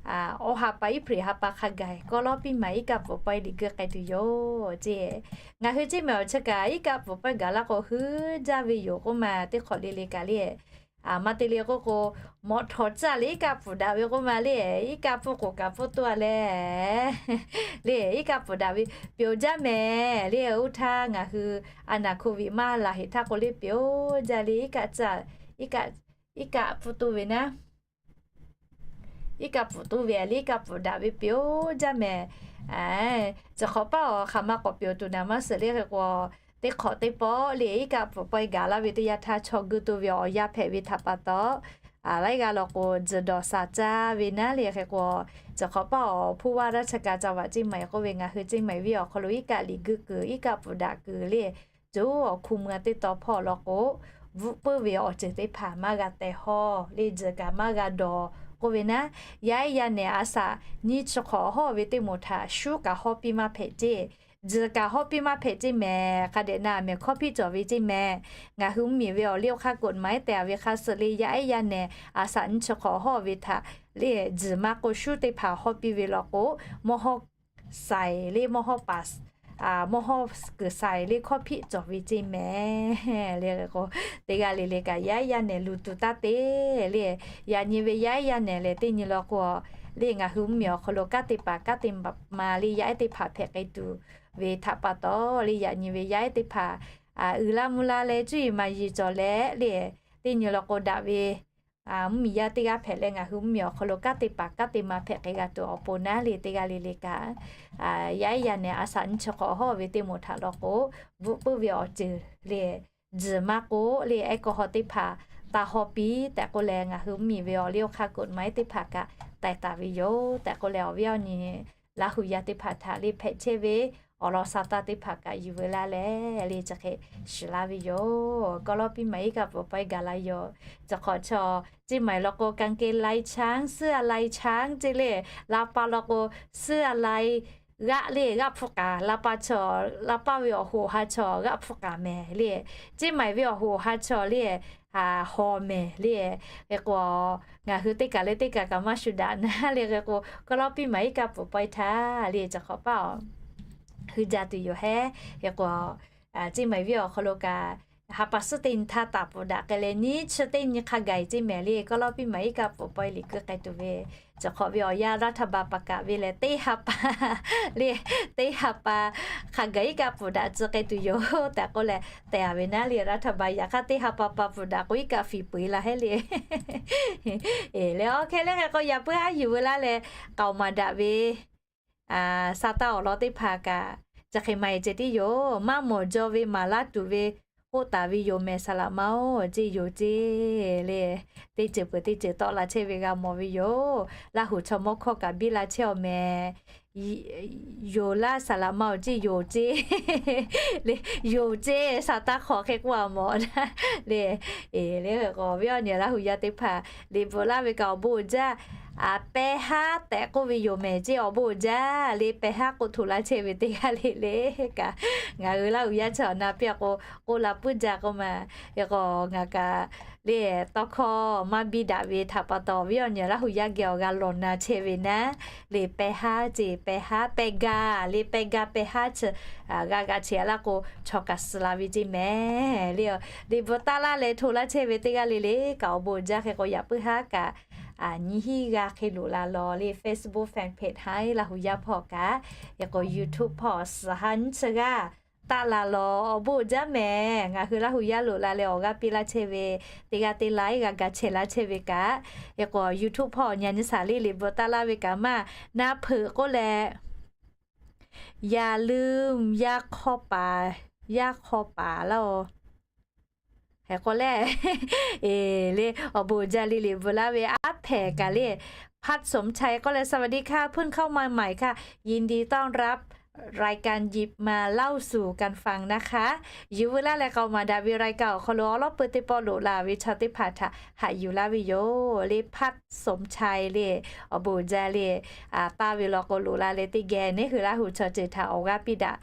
awˬ ha pa iˉ hpreꞈ ha pa hk'a gaˬ kawˇ lawˇ piˇ maˍ iˉ kaˆ pfuhˍ pawehˇ liꞈ guiˇ k'ai tuˬ yoˬ ceˇ. Ngaˬ hui Ceˇ maiˍ awˬ chi kaꞈ iˉ kaˆ pfuhˍ pawehˇ gaˬ laˇ k'o hui jaˇ ve yoˬ k'oˆ ma teˇ hk'awꞈ le le kaꞈ le, maˇ te le k'oˆ k'o, mawꞈ htawˍ caˇ le iˉ kaˆ pfuhˍ daꞈ ve k'oˆ ma le, iˉ kaˆ pfuhˍ k'oˍ kaꞈ pfuhˍ tuˬ a le le iˉ kaˆ pfuhˍ daꞈ ve peuˬ jaˇ mehˍ le. Oˇ htaˇ ngaˬ hui a naˍ โควิด maˇ laˬ heˍ htaˇ k'o le peuˬ jaˇ le iˉ kaˆ caˇ, iˉ kaˆ pfuhˍ tuˬ ve naˉ iˉ kaˆ pfuhˍ tuˬ ve le iˉ kaˆ pfuhˍ daꞈ ve peuˬ jaˇ mehˍ. Chi hk'awꞈ paˇ awˬ hk'aˬ ma k'awꞈ peuˬ tuˬ naˍ maˇ suhˍ le hk'e k'o, teˇ hk'awꞈ teˇ pawˆ le iˉ kaˆ pfuhˍ pawehˇ gaˬ laˇ ve teˇ yanˇ htaˇ chaw guˇ tuˬ ve awˬ yanˇ hpehꞈ ve htaꞈ pa taw, a laiˉ g'aˇ law k'o tzuhˬ dawˬ shaˍ caˇ ve naˉ le hk'e k'o, chi hk'awꞈ paˇ awˬ ผู้ว่าราชการจังหวัดเชียงใหม่ k'oˆ ve ngaˬ hui Ceˇ maiˍ venˇ awˬ hk'aw lo iˉ kaˆ liꞈ guiˇ kuiˬ iˉ kaˆ pfuhˍ daꞈ kuiˬ le, coˇ awˬ hku mui-a teˇ taw hpawˇ law k'o, bvuhꞈ puiˉ ve awˬ ceuˬ teˇ hpaˍ maˇ g'a teh hawˇ le, tzuhˬ kaꞈ maˇ g'a dawˬ k'oˆ ve naˉ, yaˇ ehˉ yaˇ nehˬ a shaꞈ nyiˇ chi hk'awꞈ awˬ hawˉ ve teˇ moˍ htaꞈ shuˉ kaꞈ hawˉ piˇ maˇ hpehꞈ ceˇ, tzuhˬ kaꞈ hawˉ piˇ maˇ hpehꞈ ceˇ mehˍ. Hk'a dehꞈ naˍ mehˍ hkawˇ hpiˇ cawˬ ve ceˇ mehˍ. Ngaˬ hui mvuhˇmiˬ ve awˬ liˇ awˬ hk'aˇ กฎหมาย tehˬ ve hk'a suh le yaˇ ehˉ yaˇ nehˬ a shaꞈ nyiˇ chi hk'awꞈ awˬ hawˉ ve htaꞈ le tzuhˬ maˇ k'o shuˉ teˇ hpaˍ hawˉ piˇ ve law k'o, mawˇ hawˇ saiˍ le mawˇ hawˇ paˍ mawˇ hawˇ kuiˬ saiˍ le hkawˇ hpiˇ cawˬ ve ceˇ mehˍ le. Teˇ g'aˇ le le kaꞈ yaˇ ehˉ yaˇ nehˬ luˬ tuˬ taˇ te le. Yaꞈ nyi ve yaˇ ehˉ yaˇ nehˬ lehˬ teˇ nyi law k'o, le ngaˬ hui mvuhˇmiˬ awˬ hk'aw lo kanˉ te paˍ kanˉ te ma le yaˇ ehˉ teˇ hpaˍ hpehꞈ k'ai tuˬ ve htaꞈ pa taw le, yaꞈ nyi ve yaˇ ehˉ teˇ hpaˍ uiˍ la mvuh la leh cuˇ yiˍ maˍ yiˍ cawˬ leh le, teˇ nyi law k'o daꞈ ve mvuhˇmiˬ yaˇ teˇ g'aˇ hpehꞈ leh ngaˬ hui mvuhˇmiˬ awˬ hk'aw lo kanˉ te paˍ kanˉ te ma hpehꞈ k'ai g'a tuˬ awˬ pon naˉ le, teˇ g'aˇ le le kaꞈ yaˇ ehˉ yaˇ nehˬ a shaꞈ nyiˇ chi hk'awꞈ awˬ hawˉ ve teˇ moˍ htaꞈ law k'o, bvuhꞈ puiˉ ve awˬ ceuˬ le, tzuhˬ maˇ k'o le ehˉ kawˇ hawˉ teˇ hpaˍ taˇ hawˉ piˇ tehꞈ k'oˆ leh, ngaˬ hui mvuhˇmiˬ ve awˬ liˇ awˬ hk'aˇ กฎหมาย teˇ hpaˍ kaꞈ taiˍ taˍ ve yoˬ tehꞈ k'oˆ leh, awˬ viˉ awˬ nyi Laˇ hu yaˇ teˇ hpaˍ htaꞈ le hpehꞈ chehˇ ve awˬ lawn sha taˇ teˇ hpaˍ kaꞈ yuˬ ve laˇ leh le chi hk'e shiˍ laˇ ve yoˬ. Kawˇ lawˇ piˇ maˍ iˉ kaˆ pfuhˍ pawehˇ gaˬ la yoˬ. Chi hk'awꞈ chaw Ceˇ maiˍ law k'o กางเกงลายช้าง เสื้อลายช้าง ceˇ le, la pa law k'o เสื้อลาย g'aˆ le g'aˆ hpfuhˇ k'aˍ la pa chaw, la pa ve awˬ hoꞈ awˬ ha chaw g'aˆ hpfuhˇ k'aˍ mehˍ le. Ceˇ maiˍ ve awˬ hoꞈ awˬ ha chaw le, haw mehˍ le. Hk'e k'o, ngaˬ hui teˇ kaˬ leh teˇ kaˬ kaꞈ maˇ shu daꞈ naˉ le hk'e k'o, kawˇ lawˇ piˇ maˍ iˉ kaˆ pfuhˍ pawehˇ htaˇ le chi hk'awꞈ paˇ hui jaˇ tuˬ yoˬ hehˉ. Hk'e k'o, Ceˇ maiˍ venˇ awˬ hk'aw lo kaꞈ ha pa suhˉ teˇ nyi htaˇ taˍ pfuhˍ daꞈ k'ai leh nyiˇ chi teˇ nyi hk'a gaˬ ceˇ mehˍ le, kawˇ lawˇ piˇ maˍ iˉ kaˆ pfuhˍ pawehˇ liꞈ guiˇ k'ai tuˬ ve chi hk'awꞈ ve awˬ yanˇ รัฐบาล paˍ kaꞈ ve lehˬ teˇ ha pa le, teˇ ha pa hk'a gaˬ iˉ kaˆ pfuhˍ daꞈ tcuh k'ai tuˬ yoˬ tehꞈ k'oˆ leh tehꞈ a ve naˉ le, รัฐบาล yaꞈ hk'aˇ teˇ ha pa pa pfuhˍ daꞈ k'o iˉ kaˆ fiˍ peu-eˬ la hehˉ le. Eˬ le, awˬ hk'e le hk'e k'o yaꞈ puiˉ haˉ yuˬ ve laˇ leh k'aoˍ maˍ daꞈ ve sha taˇ awˬ lawn teˇ hpaˍ kaꞈ chi hk'e maˇ heˆ ceh tiˉ yoˬ. Maˇ mawˬ jaw ve maˍ laˇ tuˬ ve k'oˆ taˍ ve yoˬ mehˍ, saˍ laꞈ ma-oˬ, ceˇ yoˬ ceˇ le. Teˇ ceuˬ peuˬ teˇ ceuˬ tawˆ la chehˇ ve g'a mawˬ ve yoˬ. Laˇ huˍ chaw mawˇ hkawˇ kaꞈ biˇ la chehˇ awˬ mehˍ. Yoˬ laˇ saˍ laꞈ ma awˬ ceˇ yoˬ ceˇ le, yoˬ ceˇ saˍ taˇ hk'awꞈ hk'e k'oˆ a mawˬ le. Le, k'o viˉ awˬ nyi Laˇ hu yaˇ teˇ hpaˍ liꞈ bvuhꞈ laˇ ve kaꞈ awˬ bon uiˍ jaˇ. Pehˇ haˉ tehꞈ k'oˆ ve yoˬ mehˍ ceˇ awˬ bon uiˍ jaˇ le, pehˇ haˉ k'oˆ htoꞈ laˇ chehˇ ve teˇ g'aˇ le le kaꞈ, ngaˬ hui Laˇ hu yaˇ chaw na piˇ a k'o, k'oˆ la puiˉ jaˇ k'oˆ ma. Hk'e k'o ngaˬ kaꞈ le tawˇ hkawˇ maˇ biˇ daꞈ ve htaꞈ pa taw, viˉ awˬ nyi Laˇ hu yaˇ geh awˬ g'a lawˬ na chehˇ ve naˉ, le pehˇ haˉ ceˇ, pehˇ haˉ pehˇ gaˇ le, pehˇ gaˇ pehˇ haˉ chi g'a g'a chehˇ a laˇ k'o, chaw kaꞈ suh la ve ceˇ mehˍ le. Liꞈ bvuhꞈ taˇ laˇ leh htoꞈ laˇ chehˇ ve teˇ g'aˇ le le kaꞈ awˬ bon uiˍ jaˇ. Hk'e k'o yaꞈ puiˉ haˉ kaꞈ nyiˇ hinˉ g'aˇ hk'e loꞈ la lawˬ le, Facebook fan page haˉ Laˇ hu yaˇ hpawˇ kaꞈ, hk'e k'o YouTube hpawˇ suhˍ ha nyiˇ chi g'aˇ taˆ la lawˬ. Awˬ bon uiˍ jaˇ mehˍ, ngaˬ hui Laˇ hu yaˇ loꞈ la leh awˬ g'aˇ piˇ laˇ chehˇ ve teˇ g'aˇ teˇ laˇ iˉ g'a ga chehˇ laˇ chehˇ ve kaꞈ, hk'e k'o YouTube hpawˇ nyi nyi saˍ le liꞈ bvuhꞈ taˇ laˇ ve kaꞈ maˇ na hpeuꞈ k'oˆ leh, yaꞈ leuˉ yaˇ hk'aw paˍ, yaˇ hk'aw paˍ laˇ oˬ. Hk'e k'o le, le awˬ bon uiˍ jaˇ le liꞈ bvuhꞈ laˇ ve aˉ hpehꞈ kaꞈ le, พัดสมชัย k'oˆ leh สวัสดีค่ะ เพิ่งเข้ามาใหม่ค่ะ ยินดีต้อนรับ รายการหยิบมาเล่าสู่กันฟังนะคะ Yuˬ veu laˇ leh k'aoˍ maˍ daꞈ ve รายการ awˬ hk'aw lo awˬ lawˉ peu teˇ pawˆ loꞈ la ve chaw teˇ hpaˍ htaꞈ haꞈ yuˬ laˇ ve yoˬ le. พัดสมชัย le awˬ bon uiˍ jaˇ le, taˇ ve law k'o loꞈ la leh teˇ geh neˉ hui Laˇ hu chaw ceuˬ htaꞈ awˬ g'aˇ piˇ daꞈ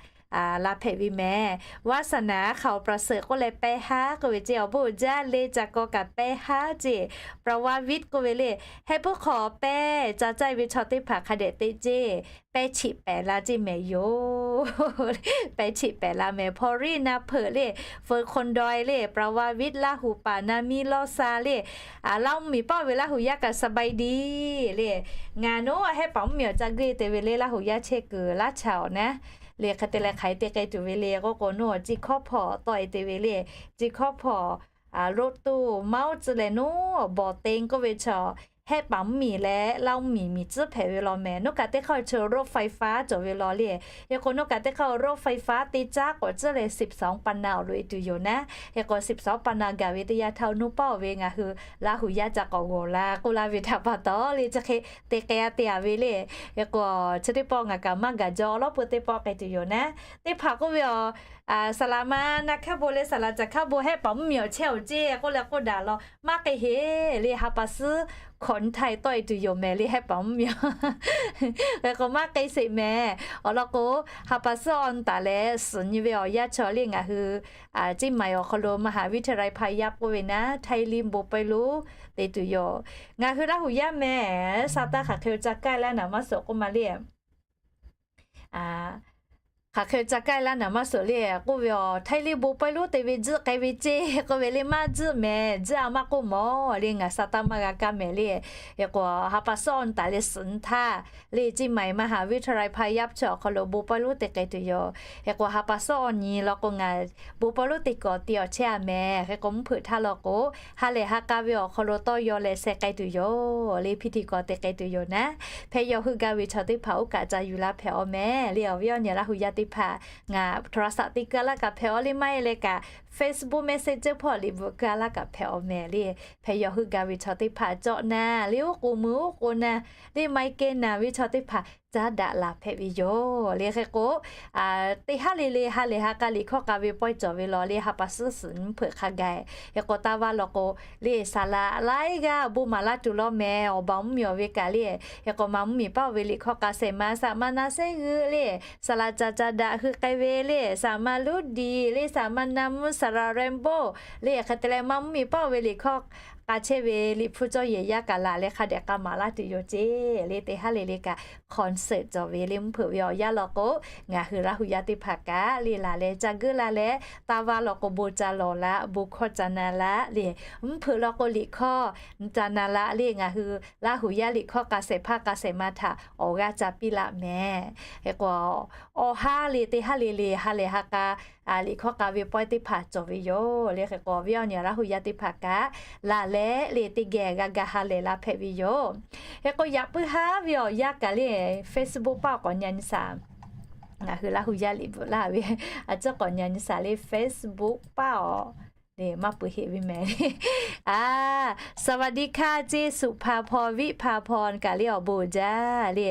la hpehꞈ ve mehˍ. วาสนา เขาประเสริฐ k'oˆ leh pehˇ haˉ k'oˆ ve ceˇ awˬ bon uiˍ jaˇ le, ca kaw kaꞈ pehˇ haˉ ceˇ. ประวาวิทย์ k'oˆ ve le, heh puiˉ hk'aw pehˇ ca caiˇ ve chaw teˇ hpaˍ hk'a dehꞈ teˇ ceˇ, pehˇ chiꞈ pehˍ la ceˇ mehˍ yoˬ. Pehˇ chiꞈ pehˍ la mehˍ. พอลลี่ na hpeuꞈ le, เฟิร์น คนดอย le, ประวาวิทย์ Laˇ hu paˍ นามิ ลอซา le, Laˇ mvuhˇ miˬ paˆ ve Laˇ hu yaˇ kaꞈ สบายดี le. Ngaˬ naˉ hehˉ paˍ mvuhˇ miˬ awˬ ca geuˆ te ve le, Laˇ hu yaˇ chehˇ kuiˬ laˇ chaꞈ awˬ naˉ le. Hk'e te leh hk'aˬ hk'e te k'ai tuˬ ve le k'oˆ k'o, naˉ awˬ ciˇ hkawˉ hpawˇ tawˆ e te ve le. Ciˇ hkawˉ hpawˇ รถตู้ mawˇ tcuh leh naˉ awˬ bawˬ te k'oˆ ve chaw, hehˉ paˍ mvuhˇ miˬ leh Laˇ mvuhˇ miˬ miˬ tcuhˉ hpehꞈ ve law mehˍ. Naˉ kaꞈ teˇ hk'aˇ chi รถไฟฟ้า cawˬ ve law le. Hk'e k'o naˉ kaꞈ teˇ hk'aˇ รถไฟฟ้า te caˉ k'awꞈ tcuhˉ leh สิบสองปันนา awˬ loꞈ e tuˬ yoˬ naˉ. Hk'e k'o สิบสองปันนา gaˬ ve teˇ yanˇ htaˇ naˉ paˆ ve ngaˬ hui Laˇ hu yaˇ ca k'awꞈ g'awˬ la k'oˆ laˇ ve htaꞈ pa taw le, chi hk'e te k'ai a te a ve le. Hk'e k'o chi teˇ pawˆ ngaˬ kaꞈ maˇ gaˬ jaw awˬ lawˉ peu teˇ pawˆ k'ai tuˬ yoˬ naˉ. Teˇ hpaˍ k'oˆ ve a, saˍ laꞈ ma na hk'aˇ bon leh saˍ laꞈ ca hk'aˇ bon hehˉ paˍ mvuhˇ miˬ awˬ chehˇ awˬ ceˇ k'oˆ leh k'oˆ daꞈ law, maˇ k'ai heˆ le. Ha pa suhˉ คนไทย tawˆ e tuˬ yoˬ mehˍ le, hehˉ paˍ mvuhˇ miˬ. Hk'e k'o maˇ k'ai sheˍ mehˍ. Awˬ lawn k'o, ha pa suhˉ awˬ taˍ leh suhˍ nyi ve awˬ yanˇ chaw le ngaˬ hui เชียงใหม่ awˬ hk'aw lo มหาวิทยาลัยพายัพ k'oˆ ve naˉ, Htaiˇ liˇ bon pawehˇ lonˉ te tuˬ yoˬ. Ngaˬ hui Laˇ hu yaˇ mehˍ, sa taˇ hk'aˬ hk'e ca kaˇ laˇ naˍ maˇ suhˍ k'oˆ ma le. Hk'aˬ hk'e ca kaˇ laˇ naˍ maˇ suhˍ le k'oˆ ve a, Htaiˇ liˇ bon pawehˇ lonˉ te ve tzuhˆ k'ai ve ceˇ k'oˆ ve le, maˇ tzuhˆ mehˍ, tzuhˆ a maˇ k'oˆ mawˬ le, ngaˬ sa taˇ maˇ g'a kaˇ mehˍ le. Hk'e k'o ha pa suhˉ awˬ taˍ leh suhˍ nyi htaˇ le เชียงใหม่ มหาวิทยาลัยพายัพ chi awˬ hk'aw lo bon pawehˇ lonˉ te k'ai tuˬ yoˬ. Hk'e k'o ha pa suhˉ awˬ nyi law k'o ngaˬ bon pawehˇ lonˉ te kawꞈ te awˬ chehˇ a mehˍ. Hk'e k'o mvuhˇ hpeuꞈ htaˇ law k'o, ha lehˬ ha k'a ve awˬ hk'aw lo tawˇ yaw leh sheh k'ai tuˬ yoˬ le, พิธีกร te k'ai tuˬ yoˬ naˉ. Hpehꞈ yaw heuˆ gaˇ ve chaw teˇ hpaˍ oˇ kaꞈ ca yuˬ la hpehꞈ awˬ mehˍ le. Awˬ viˉ awˬ nyi Laˇ hu yaˇ teˇ hpaˍ ngaˬ โทรศัพท์ te kaˇ laˇ kaꞈ hpehꞈ awˬ le, maˇ heˆ leh kaꞈ Facebook Messenger hpawˇ liꞈ bvuhꞈ kaˇ laˇ kaꞈ hpehꞈ awˬ mehˍ le. Hpehꞈ yaw heuˆ gaˇ ve chaw teˇ hpaˍ cawˆ naˉ le, oˉ k'o mui oˉ k'o naˉ le, maˇ heˆ kehˉ naˍ ve chaw teˇ hpaˍ caˉ daꞈ la hpehꞈ ve yoˬ le. Hk'e k'o teˇ haˉ le le ha lehˬ ha k'a liꞈ hkawˇ k'a ve pawehˇ cawˬ ve law le, ha pa suhˉ suhˍ nyi mvuhˇ hpeuꞈ hk'a gaˬ. Hk'e k'o taˇ vaˇ law k'o le, saˍ laꞈ laiˉ g'aˇ bon maˍ laˇ tuˬ law mehˍ, awˬ baˬ mvuhˇ miˬ awˬ ve kaꞈ le. Hk'e k'o maˇ mvuhˇ miˬ paˆ oˇ ve liꞈ hkawˇ k'a shehˍ ma, saˍ ma na shehˉ g'euˆ le, saˍ laꞈ ca ca daꞈ hui k'ai ve le, saˍ ma luˇ diˍ le, saˍ ma na mvuhˇ, saˍ laꞈ แรมโบ้ le, hk'e te leh maˇ mvuhˇ miˬ paˆ oˇ ve liꞈ hkawˇ k'a chehˇ ve liꞈ hpu cawˇ yehˬ yaˇ kaꞈ laˬ leh hk'a dehꞈ k'a maˍ laˇ tuˬ yoˬ ceˇ le. Teˇ haˉ le le kaꞈ concert cawˬ ve le, mvuhˇ hpeuꞈ ve awˬ yanˇ law k'o, ngaˬ hui Laˇ hu yaˇ teˇ hpaˍ kaꞈ le laˬ leh ca geuˆ laˇ leh, taˇ vaˇ law k'o bon ca lawˬ laˇ, bon hkawˇ ca na laˇ le, mvuhˇ hpeuꞈ law k'o liꞈ hkawˇ ca na laˇ le. Ngaˬ hui Laˇ hu yaˇ liꞈ hkawˇ k'a shehˍ hpaˇ k'a shehˍ ma htaꞈ awˬ g'aˇ ca piˇ laˇ mehˍ. Hk'e k'o awˬ haˉ le teˇ haˉ le le ha lehˬ ha k'a liꞈ hkawˇ k'a ve pawehˇ teˇ hpaˍ cawˬ ve yoˬ le. Hk'e k'o viˉ awˬ nyi Laˇ hu yaˇ teˇ hpaˍ kaꞈ laˬ leh le teˇ geh g'a ga ha lehˬ la hpehꞈ ve yoˬ. Hk'e k'o yaꞈ puiˉ haˉ ve awˬ yanˇ kaꞈ le Facebook paˆ awˬ k'awꞈ nyi nyi shaˍ. Ngaˬ hui Laˇ hu yaˇ liꞈ bvuhꞈ laˇ ve a ciˉ k'awꞈ nyi nyi shaˍ le Facebook paˆ awˬ le maˇ peuˬ heˆ ve mehˍ le. A, สวัสดีค่ะ ceˇ, สุภาพร วิภาพร kaꞈ le awˬ bon uiˍ jaˇ le.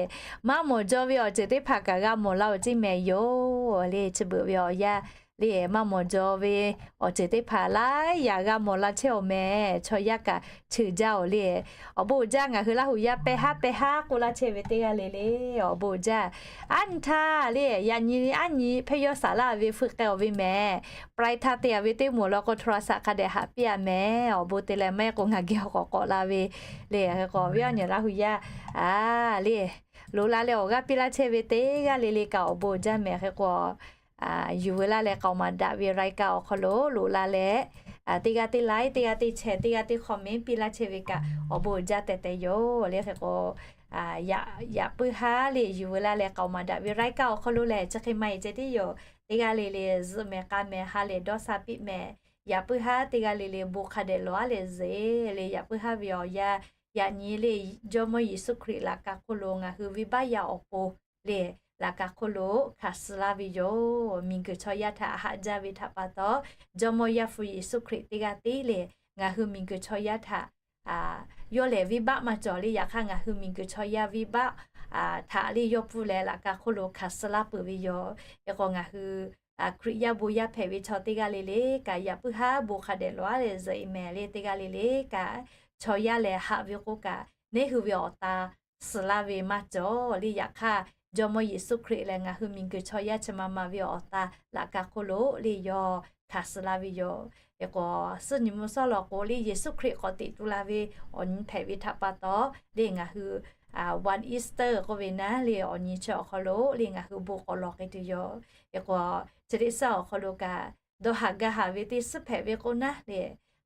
Maˇ mawˬ jaw ve awˬ ceuˬ teˇ hpaˍ kaꞈ g'a mawˬ la-oˬ ceˇ mehˍ yoˬ le. Chi beuꞈ ve awˬ yanˇ le, maˇ mawˬ jaw ve awˬ ceuˬ teˇ hpaˍ laiˉ yaꞈ g'a mawˬ la chehˇ-oˬ mehˍ. Chaw yaˇ kaꞈ cheuˬ jaˇ-oˬ le. Awˬ bon uiˍ jaˇ, ngaˬ hui Laˇ huˍ yaˇ pehˇ haˉ pehˇ haˉ k'oˆ laˇ chehˇ ve teˇ g'aˇ le le, awˬ bon uiˍ jaˇ. Aˉ nyi htaˇ le, yaꞈ nyi aˉ nyi hpehˇ yawˇ saˍ laˇ ve hpfuhˇ k'ai-oˬ ve mehˍ. ปลายทาง te-a ve teˇ moˍ law k'o, โทรศัพท์ hk'a dehꞈ haꞈ piˇ-a mehˍ. Awˬ bon te leh maˇ heˆ k'o ngaˬ geh awˬ k'awꞈ k'awꞈ la ve le. Hk'e k'o, awˬ viˉ awˬ nyi Laˇ huˍ yaˇ, a le, loꞈ la leh awˬ g'aˇ piˇ laˇ chehˇ ve teˇ g'aˇ le le kaꞈ awˬ bon uiˍ jaˇ mehˍ. Hk'e k'o, yuˬ veu laˇ leh k'aoˍ maˍ daꞈ ve รายการ awˬ hk'aw lo loꞈ la leh, teˇ g'aˇ teˇ like, teˇ g'aˇ teˇ share, teˇ g'aˇ teˇ comment piˇ laˇ chehˇ ve kaꞈ awˬ bon uiˍ jaˇ tehꞈ tehꞈ yoˬ le. Hk'e k'o, yaꞈ puiˉ haˉ le yuˬ veu laˇ leh k'aoˍ maˍ daꞈ ve รายการ awˬ hk'aw lo lehˬ, chi hk'e maˇ heˆ ceh tiˉ yoˬ. Teˇ g'aˇ le le zuhꞈ mehˍ k'a mehˍ ha lehˬ dawˇ sha piˇ mehˍ. Yaꞈ puiˉ haˉ teˇ g'aˇ le le bon hk'a dehꞈ lawˬ-a leh zuhꞈ le. Yaꞈ puiˉ haˉ ve awˬ yanˇ, yaꞈ nyi le Jawˇmawˇ Yeˍsuˆ Hkriꞈ laꞈ ka hk'oˆ lo ngaˬ hui venˇbaˆ yaˇ awˬ pon le, laꞈ ka hk'oˆ lo hkanˍ suh laˇ ve yoˬ. Miˬguiˬ chaw yaˇ htaꞈ haꞈ jaˇ ve htaꞈ pa taw, Jawˇmawˇ Yaˇ hpu Yeˍsuˆ Hkriꞈ teˇ g'aˇ tiˉ le ngaˬ hui miˬguiˬ chaw yaˇ htaꞈ yawˇ lehˬ venˇbaˆ maˇ cawˬ le. Yaꞈ hk'aˇ ngaˬ hui miˬguiˬ chaw yaˇ venˇbaˆ htaꞈ le yawˇ pfuhˇ leh laꞈ ka hk'oˆ lo hkanˍ suh laˇ peuˬ ve yoˬ. Hk'e k'o ngaˬ hui Hkriꞈ yaˇ bon yaˇ hpehꞈ ve chaw teˇ g'aˇ le le kaꞈ, yaꞈ puiˉ haˉ bon hk'a dehꞈ lawˬ-a leh zuhꞈ-e mehˍ le. Teˇ g'aˇ le le kaꞈ, chaw yaˇ lehˬ haꞈ ve k'oˆ kaꞈ, neˇ hui ve awˬ ta suh laˇ ve maˇ cawˬ le. Yaꞈ hk'aˇ, Jawˇmawˇ Yeˍsuˆ Hkriꞈ lehˬ ngaˬ hui miˬguiˬ chaw yaˇ chi ma ma ve awˬ ta laꞈ ka hk'oˆ lo le yawˇ hkanˍ suh laˇ ve yoˬ. Hk'e k'o, suhˉ nyi mvuhˇ shawˉ law k'o le Yeˍsuˆ Hkriꞈ k'awꞈ teꞈ tu la ve awˬ nyi hpehꞈ ve htaꞈ pa taw le ngaˬ hui One Easter k'oˆ ve naˉ le awˬ nyi chi awˬ hk'aw lo le ngaˬ hui bon k'awꞈ lawˬ k'ai tuˬ yoˬ. Hk'e k'o, chi teˇ suhˉ awˬ hk'aw lo kaꞈ, dawˇ haˍ gaˇ haˍ ve teˇ suhˉ hpehꞈ ve k'o naˉ le,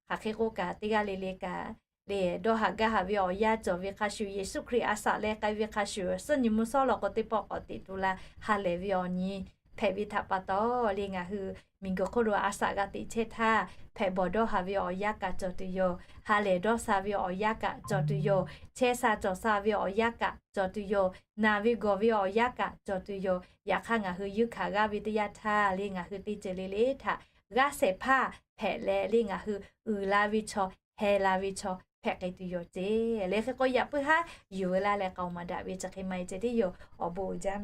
hk'aˬ hk'e k'oˆ kaꞈ teˇ g'aˇ le le kaꞈ le dawˇ haˍ gaˇ haˍ ve awˬ yanˇ cawˬ ve hk'a shuˍ, Yeˍsuˆ Hkriꞈ a shaꞈ leh k'ai ve hk'a shuˍ, suhˉ nyi mvuhˇ shawˉ law k'o teˇ pawˆ k'awꞈ teꞈ tu la ha lehˬ ve awˬ nyi hpehꞈ ve htaꞈ pa taw le ngaˬ hui miˬguiˬ hk'oˆ lo a shaꞈ g'a teꞈ chehˇ htaˇ, hpehꞈ bawˬ dawˇ haˍ ve awˬ yanˇ kaꞈ cawˬ tuˬ yoˬ. Ha lehˬ dawˇ sha ve awˬ yanˇ kaꞈ cawˬ tuˬ yoˬ. Chehˇ sha cawˬ sha ve awˬ yanˇ kaꞈ cawˬ tuˬ yoˬ. Naˬ ve gawˬ ve awˬ yanˇ kaꞈ cawˬ tuˬ yoˬ. Yaꞈ hk'aˇ ngaˬ hui yeunˇ hkanˍ g'aˇ ve teˇ yanˇ htaˇ le ngaˬ hui teˇ ceuˬ le le htaꞈ g'aˇ shehˍ hpaˇ hpehꞈ leh le ngaˬ hui uiˍ la ve chaw, heh la ve chaw hpehꞈ k'ai tuˬ yoˬ ceˇ le. Hk'e k'o yaꞈ puiˉ haˉ yuˬ veu laˇ leh k'aoˍ maˍ daꞈ ve chi hk'e maˇ heˆ ceh tiˉ yoˬ. Awˬ bon uiˍ jaˇ mehˍ.